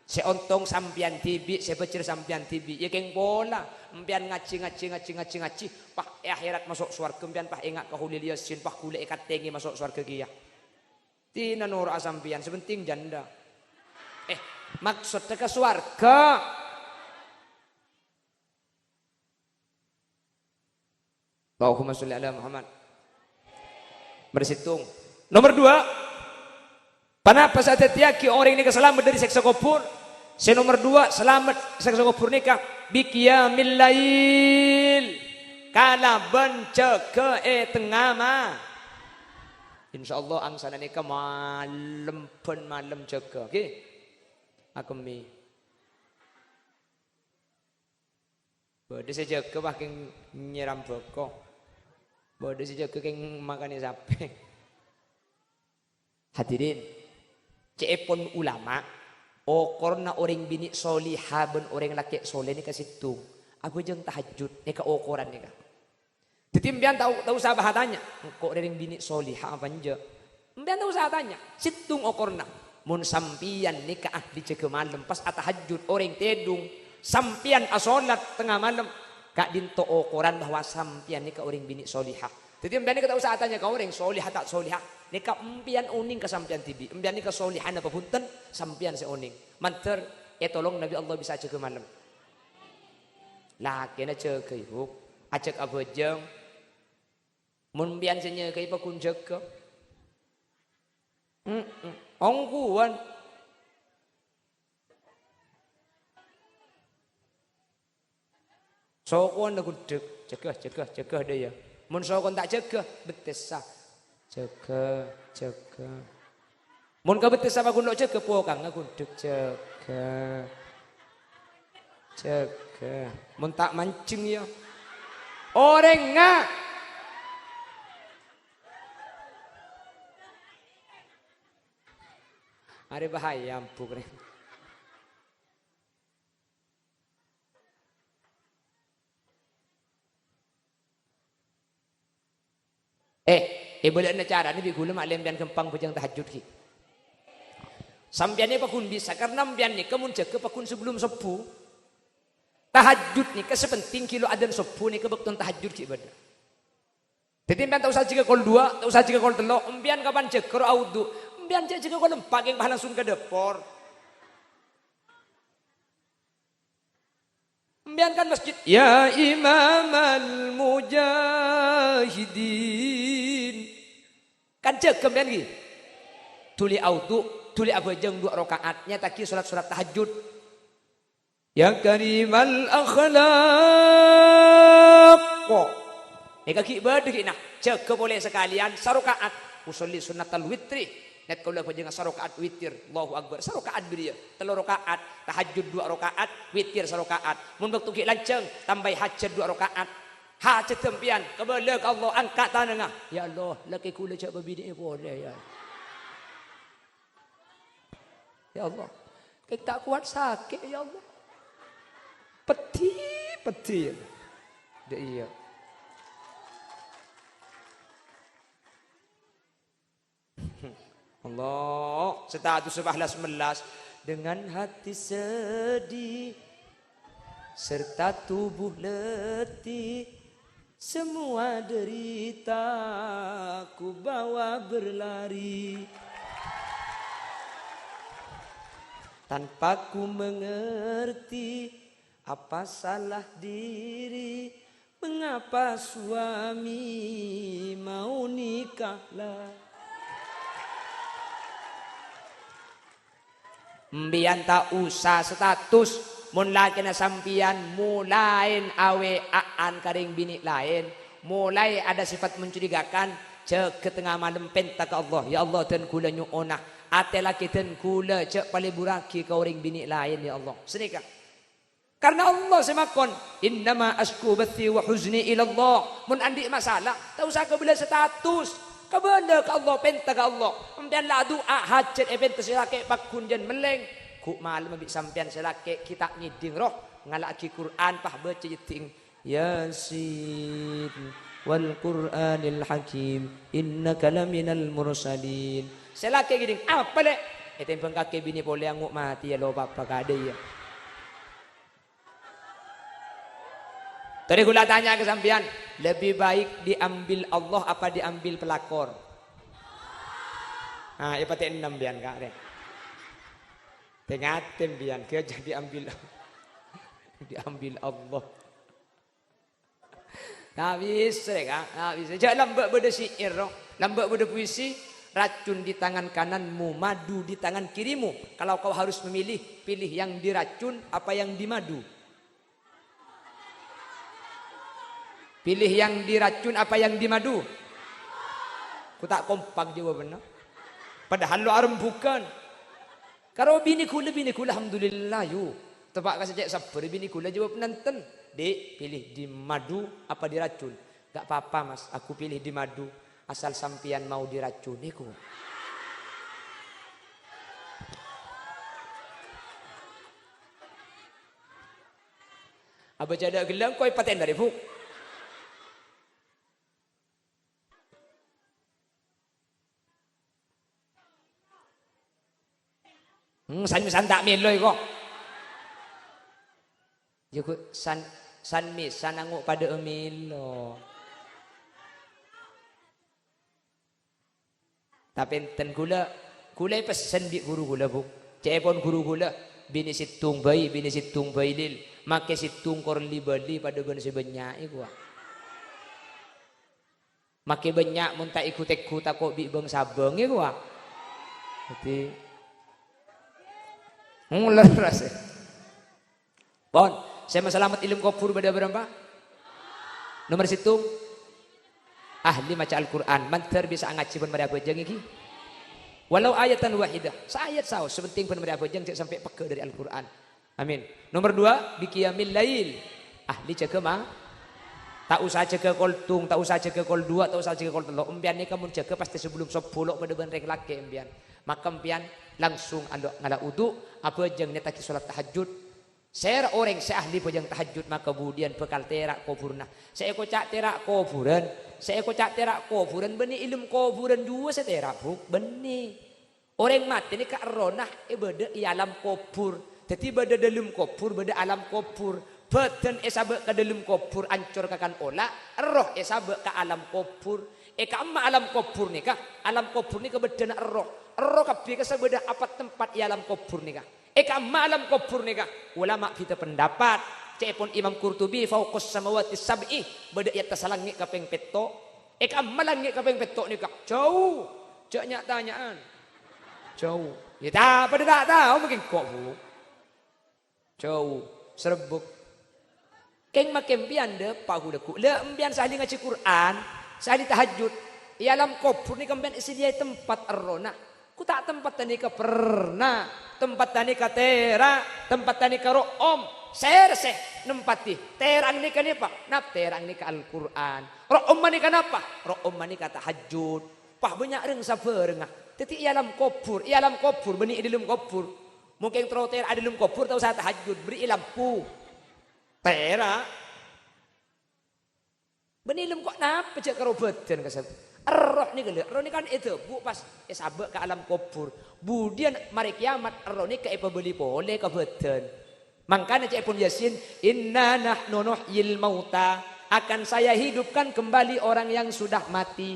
Sè ontong sampèyan dhibi', sè bhâjjher sampèyan dhibi'. Iyâ kèng pola. Empèyan ngajhi, ngajhi, ngajhi, ngajhi, ngajhi. Pas è akhèrat maso' sowarghâ, empèyan pas enga' ka Kholil Yasin, pas ghulâ èkattèngè maso' sowarghâ kèya. Dina noro'a sampèyan, sè pentèng jhândhâ. Eh, maksoddhâ ka sowarghâ. Allahumma sholli ala Muhammad. Nomor sèttong. Nomor dua, ponapa sè adhâddhiyâghi orèng nèka salamet dâri sèksa kobhur? Sè nomor dua, salamet sèksa kobhur nèka bi qiyamil lail, kalabân jâgâ è tengnga ma-, Insyaallah angsana nèka malem bân malem jâgâ, ghi. Akemmè. Bâdâ sè jâgâ, pas kèng nyèram bhâko. Bâdâ sè jâgâ, kèng makanè sapè. Hadirin, ca'èpon ulama, okorna orèng binè' soliha bân orèng lakè' soleh nèka sèttong, abhâjâng tahajjud, nèka okoran nèka. Dhâddhi, empèyan ta', ta' osa bâ' atanya, "Engko' rèng binè' soliha apa enjâ'?" Empèyan ta' osa atanya, sèttong okorna. Mon sampèyan nèka ahli jâgâ malem, pas atahajjud, orèng tèdung, sampèyan asolat tengnga malem, ka'dinto okoran bahwa sampèyan nèka orèng binè' soliha. Dhâddhi, empèyan nèka ta' osa atanya ka orèng soliha ta' soliha. Nèka empèyan onèng ka sampèyan dhibi'. Empèyan nèka solihana apa bhunten, sampèyan sè onèng. Mandhâr ètolong Nabi Allah bisa jâgâ malem. Lakèna jâgâ, Ibu. Ajhâk abhâjâng. Mon empèyan sè nyèkaè, paghun jâgâ. Mm-mm. Ongghuwân. Sokowan la ghundhek. Jâgâ, jâgâ, jâgâ, dâ' iyâ. Mon sokowan ta' jâgâ, bettessa. Jâgâ, jâgâ. Mon ka bettessa paghun lo' jâgâ, pokangnga ghundhek. Jâgâ. Jâgâ. Mon ta' manjheng, iyâ. Orèngnga. Arè bahaya, ambu, rè. Eh, è bâlâ'na carana bi' ghulâ ma' lèmpèyan ghâmpang bhâjâng tahajjud, ghi. Sampèyan nèka paghun bisa, karna sampèyan nèka mon jâgâ paghun sabellum sobbhu. Tahajjud nèka sè pentèng ghi' lo' adzan sobbhu nèka bâktona tahajjud ghi' bâdâ. Dhâddhi, sampèyan ta' osa jâgâ kol duwâ', ta' osa jâgâ kol tello', sampèyan kapan jâgâ rowa wudu, sampèyan jâ-, jâgâ kol empa' kèng pas langsung ka dâpor. Sampèyan kan masjid, "Ya Imamal Mujahidin." Kan jâgâ sampèyan, ghi? Dhuli awudu, dhuli abhâjâng duwâ' raka'at, nyata'aghi solat-solat tahajjud. "Ya Karimal Akhlaq." Nèka ghi' bâdâ ghi'na, jâgâ polè sakalèyan saraka'at. "Usolli sunnatal witri." Nèt kaulâ abhâjângnga saraka'at witir. Allahu Akbar. Saraka'at bâriyâ. Tello raka'at. Tahajjud duwâ' raka'at. Witir saraka'at. Mon bâkto ghi' lanjhâng, tambâi hajat duwâ' raka'at. Hajat sampèyan, kabâlâ ka Allah, angka' tanangnga. "Ya Allah, lakè ghulâ jhâ' bâbinè'è polè, ya." Ya Allah, kèng ta' kowat sakè', ya Allah. Peddhi, peddhi, ya Allah. Dâ' iyâ. Allah, sè ta' adusa pas las-mellas. Dengan hati sedih serta tubuh letih, semua derita ku bawa berlari. Tanpa ku mengerti apa salah diri, mengapa suami mau nikah lagi. Sampèyan ta' osa status, mon lakèna sampèyan molaè awe'a'an ka rèng binè' laèn, molaè ada sifat mencurigakan, jâgâ tengnga malem pènta ka Allah, "Ya Allah, dân ghulâ nyo'ona, atè lakè dân ghulâ jhâ' palebburraghi ka orèng binè' laèn, ya Allah." Sanèka. Karna Allah sè makon, "Innama asyku bathi wa huzni ilallah." Mon andi' masalah, ta' osa kabâlâ status. Kabâlâ ka Allah, pènta ka Allah. Sampèyan la adu'a, hajhât èpènta sè lakè' pagghun jân mellèng. Ghu' malem bi' sampèyan sè lakè' ghi' ta' ngèdhing, roh, ngala'aghi Qur'an, pas bâca jhâddhi'eng, "Yasin wal Qur'anil hakim, innaka laminal mursalin." Sè lakè' ngèdhing, "Apa, Lè'?" Ètèmbhâng kakè binè polè, ango' matè, yâ lo' pa-apa kadhâ', yâ. Torè ghulâ tanya ka sampèyan, lebih baik diambil Allah apa diambil pelakor? Ah, èpatè ennem sampèyan, Ka', rè. Tè-ngatè sampèyan, ghâjâ diambil, diambil Allah. Ta' bisa, Ka', ta' bisa. Jhâ' lambâ' bâdâ syi'ir, no. Lambâ' bâdâ puisi, "Racun di tangan kananmu, madu di tangan kirimu. Kalau kau harus memilih, pilih yang diracun apa yang dimadu?" Pilih yang diracun apa yang dimadu? Ghu' ta' kompak jawabanna. Padahal lo' arembhughân. Karo binè ghulâ, binè ghulâ, alhamdulillah, yu. Teppa' ka sè cè' sabbhâr, binè ghulâ jawab nènten. "Dhi', pilih dimadu apa diracun?" "Gak papa, Mas, aku pilih dimadu, asal sampèyan mau diracun," èko. Abâ' cè' dâ' ghellâ' engko' èpatèna rè, Bu'. Hmm, san-, san ta' mèlo èko. Yâ, ghu-, san-, san-, mè-, san ango' padâ'â mèlo. Tapè enten ghulâ, ghulâ èpessen bi' ghuru ghulâ, Bu'. Ca'èpon ghuru ghulâ, binè sèttong bhâi, binè sèttong bhâi, Lil. Makè sèttong kor li-bâli padâ bân sè bânnya' èkowa. Makè bânnya' mon ta' èghu-tèghu tako' bi' bâng-sabâng èkowa. Dhâddhi, hmm, lerres, è. Pon, sè masalamet è alam kobhur bâdâ bârâmpa? Nomer sèttong, ahli maca Al-Qur'an. Mandhâr bisa ngajhi bân marè abhâjâng ghi. Walau ayatan wahidah, saayat saos, sè pentèng bân marè abhâjâng jhâ' sampè' pegghâ' dâri Al-Qur'an. Amin. Nomer duwâ', bi qiyamil lail. Ahli jâgâ ma-, ta' osa jâgâ kol tung, ta' osa jâgâ kol duwâ', ta' osa jâgâ kol tello'. Empèyan nèka mon jâgâ pastè sabellum sobbhu lo' padâ bân rèng lakè' empèyan. Maka empèyan langsung alo-, ngala' wudu, abhâjâng nèyadhâghi sholat tahajjud. Sèra orèng sè ahli bhâjâng tahajjud maka budiyân bhâkal tèra' kobhurrâ. Sè èkoca' tèra' kobhurân, sè èkoca' tèra' kobhurân bânnè è alam kobhurân juwâ sè tèra', Bu', bânnè. Orèng matè nèka errohna è bâdâ è alam kobhur. Dhâddhi bâdâ dâlem kobhur, bâdâ alam kobhur. Bhâdhân èsabâ' ka dâlem kobhur ancor kakan ola', erroh èsabâ' ka alam kobhur. È ka'imma alam kobhur nèka, alam kobhur nèka bâddhâna erroh. Erroh kabbhi kassa bâdâ empat tempat è alam kobhur nèka. È ka'imma alam kobhur nèka, ulama bhidhâ pendapat. Ca'èpon Imam Qurtubi, "Fauqas samawati sab'i," bâdâ è attassa langngè' kapèng pètto'. È ka'imma langngè' kapèng pètto' nèka? Jhâu. Jhâ' nya'-tanya'an. Jhâu. Yâ, ta-, padâ ta' tao mangkèn ko', Bu'. Jhâu. Serebbhek. Kèng makè empèyan dâpa' ghulâ ghu-, la empèyan sè ahli ngajhi Qur'an, sè ahli tahajjud. È alam kobhur nèka empèyan èsadhiyâi tempat errohna. Ghu ta' tempatta nèka perna, tempatta nèka tèra', tempatta nèka ro'om. Sèra sè nempati? Tèra'na nèka napa? Napa tèra'na nèka Al-Qur'an. Ro'omma nèka napa? Ro'omma nèka tahajjud. Pas bânnya' rèng sabhârângnga. Dhâddhi è alam kobhur, è alam kobhur, bânnè è dâlem kobhur. Mangkèn terro tèra' è dâlem kobhur ta' osa tahajjud, bherri'i lampu. Tèra'. Bânnè è dâlem ko-, napa jhâ' karo bhâdhân kasab-, erroh nèka lho, erroh nèka kan èdhâbu' pas èsabâ' ka alam kobhur. Budiyân marè kèyamat erroh nèka èpabâli polè ka bhâdhân. Mangkana ca'èpon Yasin, "Inna nahnu nuhyil mauta," akan saya hidupkan kembali orang yang sudah mati.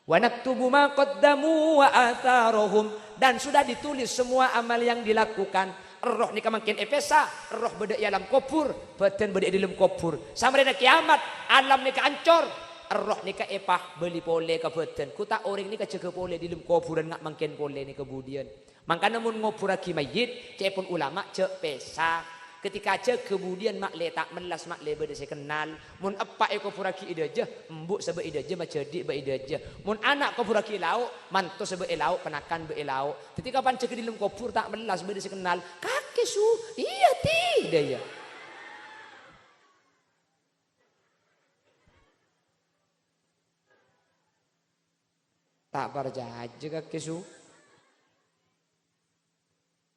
"Wa naktubu ma qaddamu wa atharahum," dan sudah ditulis semua amal yang dilakukan. Erroh nèka mangkèn èpèsa, erroh bâdâ è alam kobhur, bhâdhân bâdâ è dâlem kobhur. Samarèna kèyamat, alam nèka ancor, erroh nèka èpabâli polè ka bhâdhân. Ghu ta' orèng nèka jâgâ polè è dâlem kobhurân nga' mangkèn polè nèka budiyân. Mangkana mon ngobhurraghi mayyit, ca'èpon ulama jhâ' pèsa. Ketika jâgâ budiyân ma'lè ta' mellas, ma'lè bâdâ sè kennal. Mon eppa' èkobhurraghi è dâjâ, embu' sè bâ' è dâjâ majhâdi' bâ' è dâjâ. Mon ana' kobhurraghi è lao', manto sè bâ' è lao', ponakan bâ' è lao'. Dhâddhi kapan jâgâ è dâlem kobhur ta' mellas bâdâ sè kennal, "Kakè su, iyâ ti," dâjâ. Ta' parcajâ kakè su.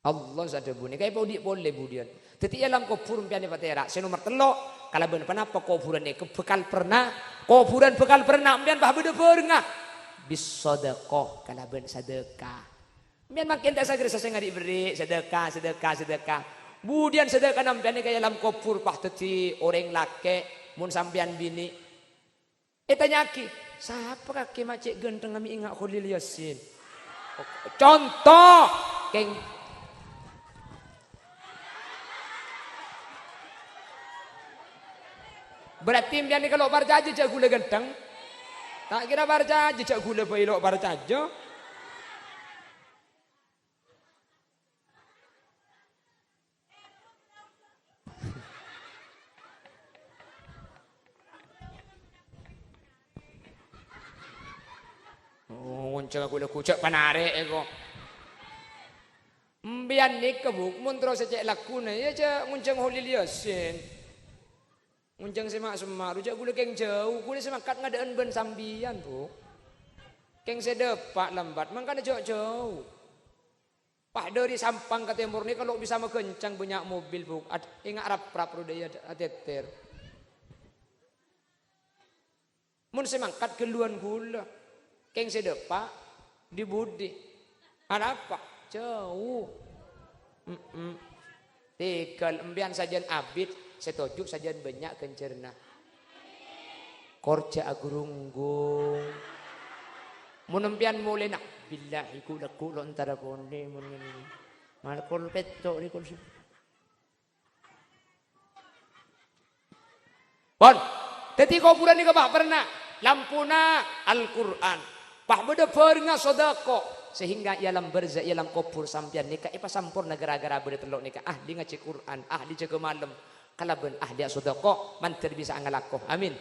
Allah sadhâbuna, kaè pa odi' polè budiyân. Dhâddhi è alam kobhur empèyan èpatèra'. Sè nomer tello', kalabân ponapa kobhurân nèka bhâkal perna-, kobhurân bhâkal perna' empèyan pas bâdâ bhârengnga. Bis sadaqah, kalabân sadâka. Empèyan mangkèn ta' saghârsa sè ngari' berri', sadâka, sadâka, sadâka. Budiyân sadâkana empèyan nèka è alam kobhur pas dhâddhi orèng lakè', mon sampèyan binè'. Ètanya'aghi, "Sapa kakè ma' cè' ghântengnga mè' enga' Kholil Yasin?" Conto, kèng. Berarti empèyan nèka lo' parcajâ jâ' ghulâ ghântheng? Ta' kèra parcajâ jâ' ghulâ bhâi lo' parcajâ. Oh, ngoncèng aku lagu, jhâ' panarè'è, ko'. Empèyan nèka, Bu', mon terro sè cè' laguna, iyâ jhâ' ngoncèng Kholil Yasin. Ngoncèng sè ma'-semma', ru jhâ' ghulâ kèng jhâu, ghulâ sè mangkat ngadâ'ân bân sampèyan, Bu'. Kèng sè dâpa' lambat, mangkana jhâ' jhâu. Pas dhâri Sampang ka tèmor nèka lo' bisa maghâncang bânnya' mobil, Bu'. Ad-, enga' rap-rap rodâ è ad-, atètèr. Mon sè mangkat ghâlluwân ghulâ, kèng sè dâpa' dhi-budhi. Arapa? Jhâu. Mm-mm. Tèghâl empèyan sajân abit, sè toju' sajân bânnya' ghânjhârânna. Kor jhâ' agurunggung. Mon empèyan molèna, "Billahi, ghu-, lagghu' lo' entara ponè mon ngènè." Mal kol pètto' rè kol si-, Pon. Dhâddhi kobhurân nèka, Pa', perna lampuna Al-Qur'an. Pa' bâdâ bhârengnga sodako, sehingga è alam barzakh, è alam kobhur sampèyan nèka èpasamporna ghârâ-ghârâ bâdâ tello' nèka, ahli ngajhi Qur'an, ahli jâgâ malem, kalabân ahli asodako, mandhâr bisa angalako. Amin.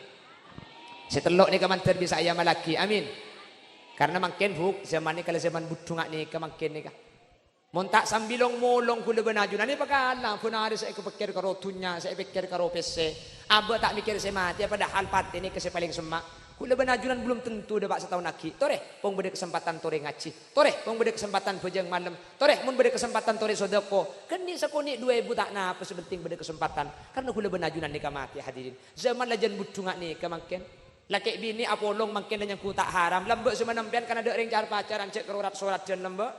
Sè tello' nèka mandhâr bisa èamallaghi. Amin. Karna mangkèn, Bu', zaman nèka la zaman budhungnga nèka mangkèn nèka. Mon ta' sambi long-molong ghulâ bân ajunan èpakala, bân arè sè èpèkkèr karo dhunnya, sè èpèkkèr karo pèssè. Abâ' ta' mèkkèr sè matè, padahal patè nèka sè palèng semma'. Ghulâ bân ajunan belum tentu dâpa' sataon aghi'. Torè, pong bâdâ kasempadhân torè ngajhi. Torè, pong bâdâ kasempadhân bhâjâng malem. Torè, mon bâdâ kasempadhân torè sodako. Kènè' sakonè' duwâ èbu ta' napa, sè penting bâdâ kasempadhân. Karna ghulâ bân ajunan nèka matè, hadirin. Zaman la jân budhungnga nèka mangkèn. Lakè' binè' apolong mangkèn la nyangghu ta' haram. Lambâ' sè manampèyan kan adâ' rèng car-pacaran jhâ' karo rat-soradhân lambâ'.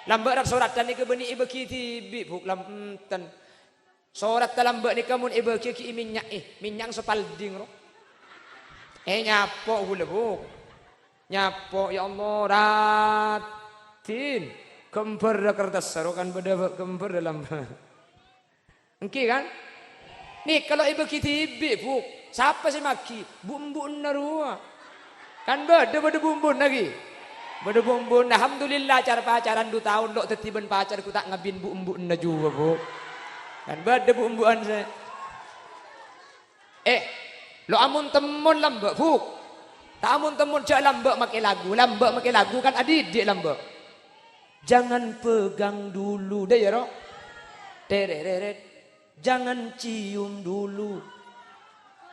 Lambâ' rat-soradhân nèka bânnè èbâghi dhibi', Bu', lam-, enten. Soradhân lambâ' nèka mon èbâghi ghi' èmènya'è, mènya'na Spalding, ro. Eh, nyapo' ghulâ, Bu'. Nyapo', ya Allah, raddhin. Ghâmbhârrâ kertassa, ro, kan bâdâ ghâmbhârrâ lambâ'. Èngghi, kan? Nèka lo' èbâghi dhibi', Bu'. Sapa sè maghi? Bu'-embu'na rowa. Kan bâdâ, bâdâ bu'-embu'na, ghi? Bâdâ bu'-embu'na. Alhamdulillah, car-pacaran du taon lo' dhâddhi bân pacar ghu ta' ngabin bu'-embu'na juwa, Bu'. Kan bâdâ bu'-embu'an sè. Eh, lo' amon-temmon lambâ', Bu'. Ta' amon-temmon jhâ' lambâ' makè lagu. Lambâ' makè lagu kan adidik lambâ'. Jangan pegang dulu, dâ' iyâ, ro? Terereret. Jangan cium dulu.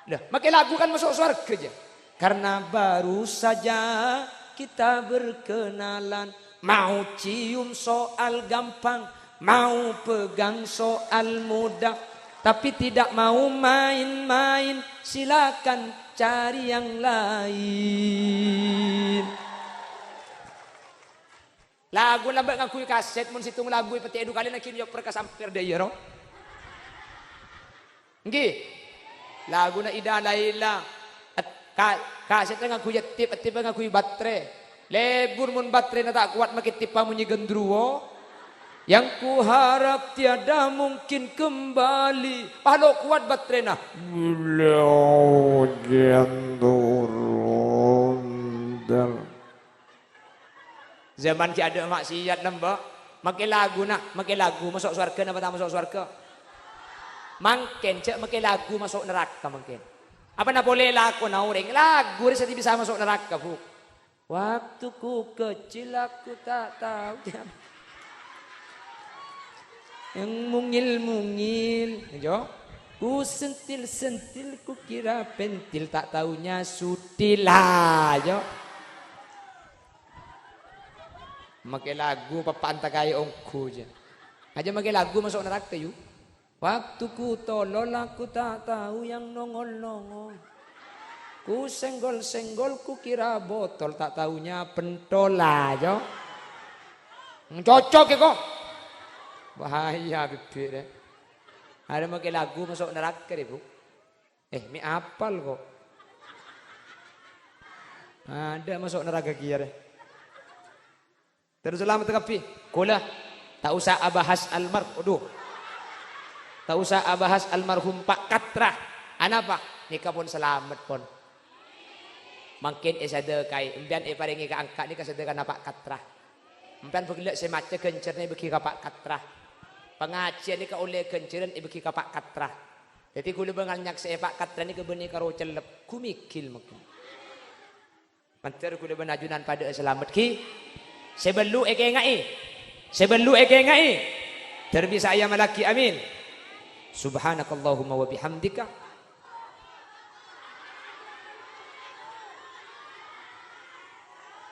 Lah, makè lagu kan maso' sowarghâ, jâ. Karena baru saja kita berkenalan, mau cium soal gampang, mau pegang soal mudah, tapi tidak mau main-main, silakan cari yang lain. Lagu lambâ' ngangghuy kasèt, mon sèttong lagu èpètè'è du kalè, nangghing nyopper ka sampèr dâ' iyâ, ro? Èngghi. Laguna Ida Laila. Et-, ka-, kasètta ngangghuy tip, tip ngangghuy baterè. Lebur mon baterèna ta' kowat makè tippa monyè gendruwo. Yang kuharap tiada mungkin kembali. Pas lo' kowat baterèna. Beliau gendruwo. Zaman ghi' adâ' maksiat, lambâ'. Makè lagu, na, makè lagu maso' sowarghâ napa ta' maso' sowarghâ? Mangkèn jhâ' makè lagu maso' naraka mangkèn. Apana polè lakona orèng, lagu rè sè bisa maso' naraka, Bu'. Waktu ku kecil aku tak tahu. Yang mungil-mungil, yo. Ku sentil-sentil, ku kira pentil, tak taunya sutil. Lah, yo. Make lagu peppa'an takaè ongghu, jâ. Ajâ make lagu maso' naraka, yu. Waktuku tolol, aku tak tahu yang nongol-nongol. Ku senggol-senggol, ku kira botol, tak taunya pentol aja. Cocok ya kok. Bahaya bibit, eh. Ada make lagu maso' naraka, deh, Bu. Eh, me' apal kok. Ada maso' naraka kèya, deh. Terus salamet kabbhi. Kaulâ ta' osa abahas almar-, aduh. Ta' osa abahas almarhum Pa' Katra. Anapa? Nèka pon salamet, pon. Mangkèn èsadhâkaè, empèyan èparèngè ka angka' nèka sadhâkana Pa' Katra. Empèyan bâ' ghellâ' sè maca ghânjhârânna èbâghi ka Pa' Katra. Pangajiyân nèka ollè ghânjhârân èbâghi ka Pa' Katra. Dhâddhi kaulâ bângal nyaksè'è Pa' Katra nèka bânnè karo cellep. Gumigil mangkèn. Mandhâr kaulâ bân ajunan padhâ'â salamet, ghi. Sè bellu' èkèngaè. Sè bellu' èkèngaè. Dâr bisa ayamalaghi, amin. Subhanakallahumma wa bihamdika.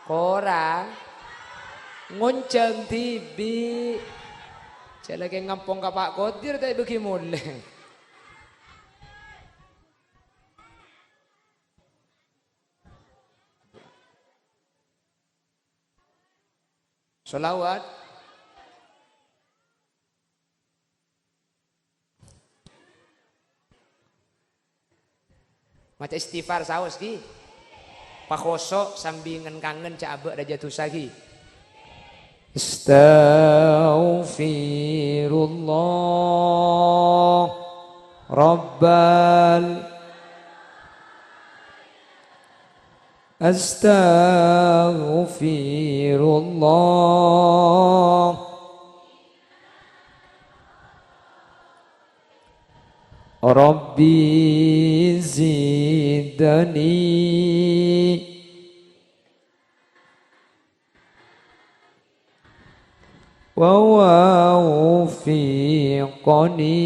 Korang. Ngonjhâng dhibi'. Jhâ' lakè ngampong ka Pa' Kodir ta' èbâghi molè. Shalawat. Maca istighfar saos, ghi. Pakhoso' sambi ngen-kangen jhâ' abâ' rajâ dhusa, ghi. Astaghfirullah. Rabbal. Astaghfirullah. Rabbi zidni. Wa waffiqni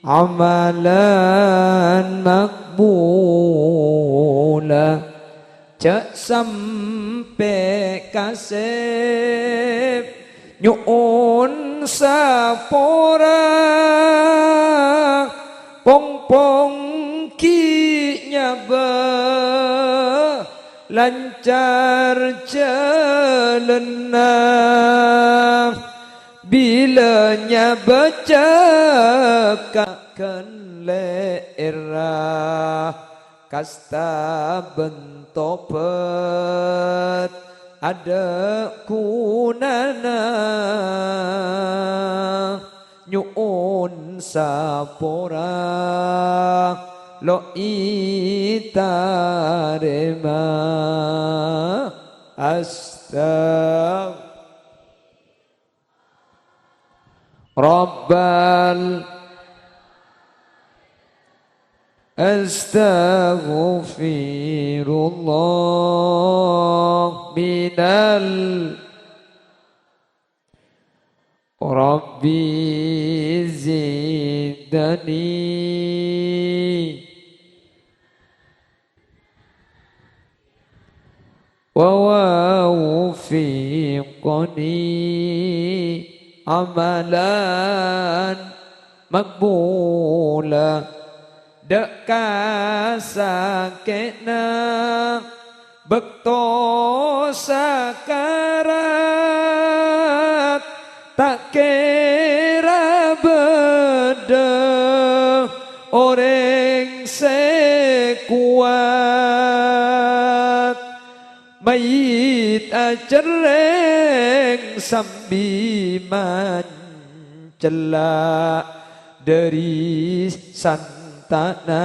amalan maqbula. Jhâ' sampè' kasèp nyo'on sapora, pong-pong ghi' nyabâ lancar jhâlânna. Bilâ nyabâ cekka' ghân lè'èrra, kasta bân tobat adâ' ghunana. Nyo'on sapora lo' ètarèma. Astag-, Rabbal. Astaghfirullah minal. Rabbi zidni. Wa waffiqni amalan maqbula. Dâ' ka sakè'na bâkto sakarat, ta' kèra bâdâ orèng sè kowat. Mayyit acerrèng sambi mancella' dâri santa'na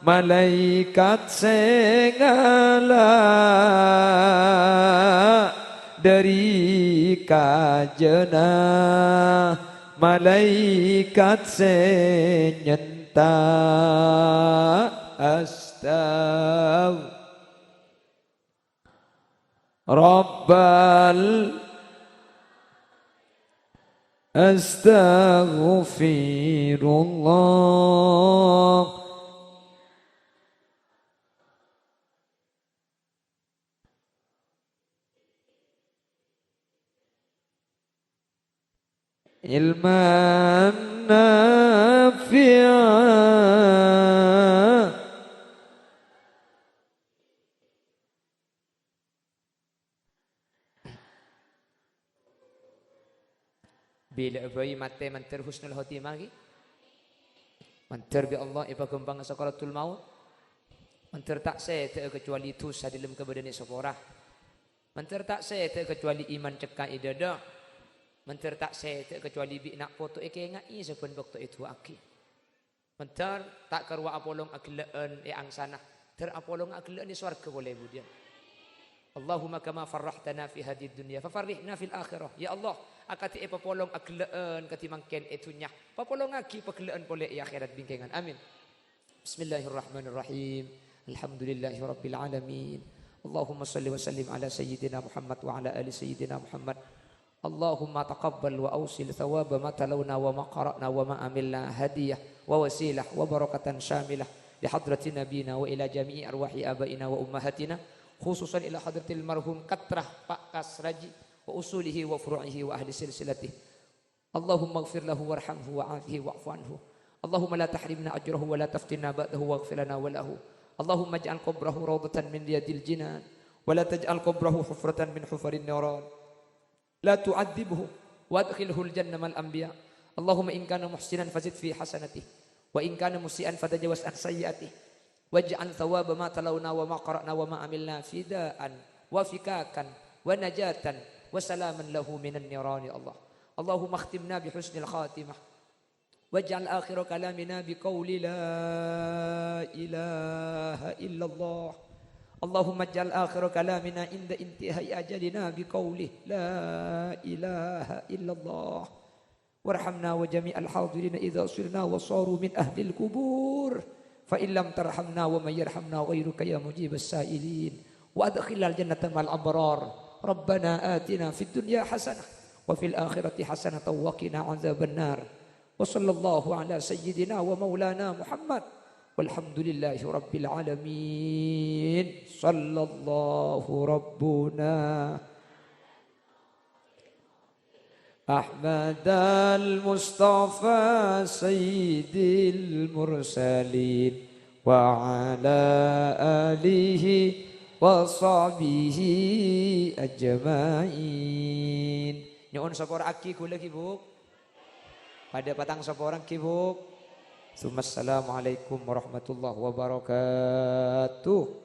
malaèkat sè ngala', dâri kajâna malaèkat sè nyenta'. Astag-, Rabbal. Astaghfirullah. علما نافعا. Bilâ bhâi matè mandhâr husnul khotimah ghi? Mandhâr bi' Allah èpaghâmpanga sakaratul maut. Mandhâr ta' sèdhâ'â kacobâli dhusa è dhâlem kabâdâ'ân èsapora. Mandhâr ta' sèdhâ'â kacobâli iman cekka' è dâdâ. Mandhâr ta' sèdhâ'â kacobâli bi' na' poto èkènga'è sabbhân bâkto èdu'aaghi. Mandhâr ta' karowa apolong aghellâ'ân è angsana, dhâr apolonga aghellâ'ân è sowarghâ polè budiyân. Allahumma kama farrahtana fi hadhid dunya, fafarrihna fil akhirah. Ya Allah, akadhi èpapolong aghellâ'ân kadhi mangkèn è dhunnya, papolongaghi paghellâ'ân polè è akhèrat bingkèngan. Amin. Bismillahirrahmanirrahim. Alhamdulillahirabbil alamin. Allahumma shalli wa sallim ala sayyidina Muhammad wa ala ali sayyidina Muhammad. اللهم تقبل وأوصل ثواب ما تلونا وما قرأنا وما عملنا هدية ووسيلة وبركة شاملة لحضرة نبينا وإلى جميع أرواح آبائنا وأمهاتنا، خصوصا إلى حضرة المرحوم كترة Pak Kas Raji وأصوله وفروعه وأهل سلسلته. اللهم اغفر له وارحمه وعافه واعف عنه. اللهم لا تحرمنا أجره ولا تفتنا بعده واغفر لنا وله. اللهم اجعل قبره روضة من رياض الجنان ولا تجعل قبره حفرة من حفر النيران. لا تعذبه وأدخله الجنة مع الأنبياء. اللهم إن كان محسنا فزد في حسناته، وإن كان مسيئا فتجاوز عن سيئاته، واجعل ثواب ما تلونا وما قرأنا وما عملنا فداء وفكاكا ونجاة وسلاما له من النيران يا الله. اللهم اختمنا بحسن الخاتمة. واجعل آخر كلامنا بقول لا إله إلا الله. اللهم اجعل آخر كلامنا عند انتهاء أجلنا بقول لا إله إلا الله. وارحمنا وجميع الحاضرين إذا صرنا وصاروا من أهل القبور. فإن لم ترحمنا ومن يرحمنا غيرك يا مجيب السائلين. وأدخلنا الجنة مع الأبرار. ربنا آتنا في الدنيا حسنة وفي الآخرة حسنة وقنا عذاب النار. وصلى الله على سيدنا ومولانا محمد. والحمد لله رب العالمين. صلى الله ربنا أحمد المصطفى سيد المرسلين وعلى آله وصحبه أجمعين. Nyo'on sapora'aghi ghulâ ghi, Bu'. Padâ patang sapora'aghi, Bu'. Tsumma assalamualaikum warahmatullahi wabarakatuh.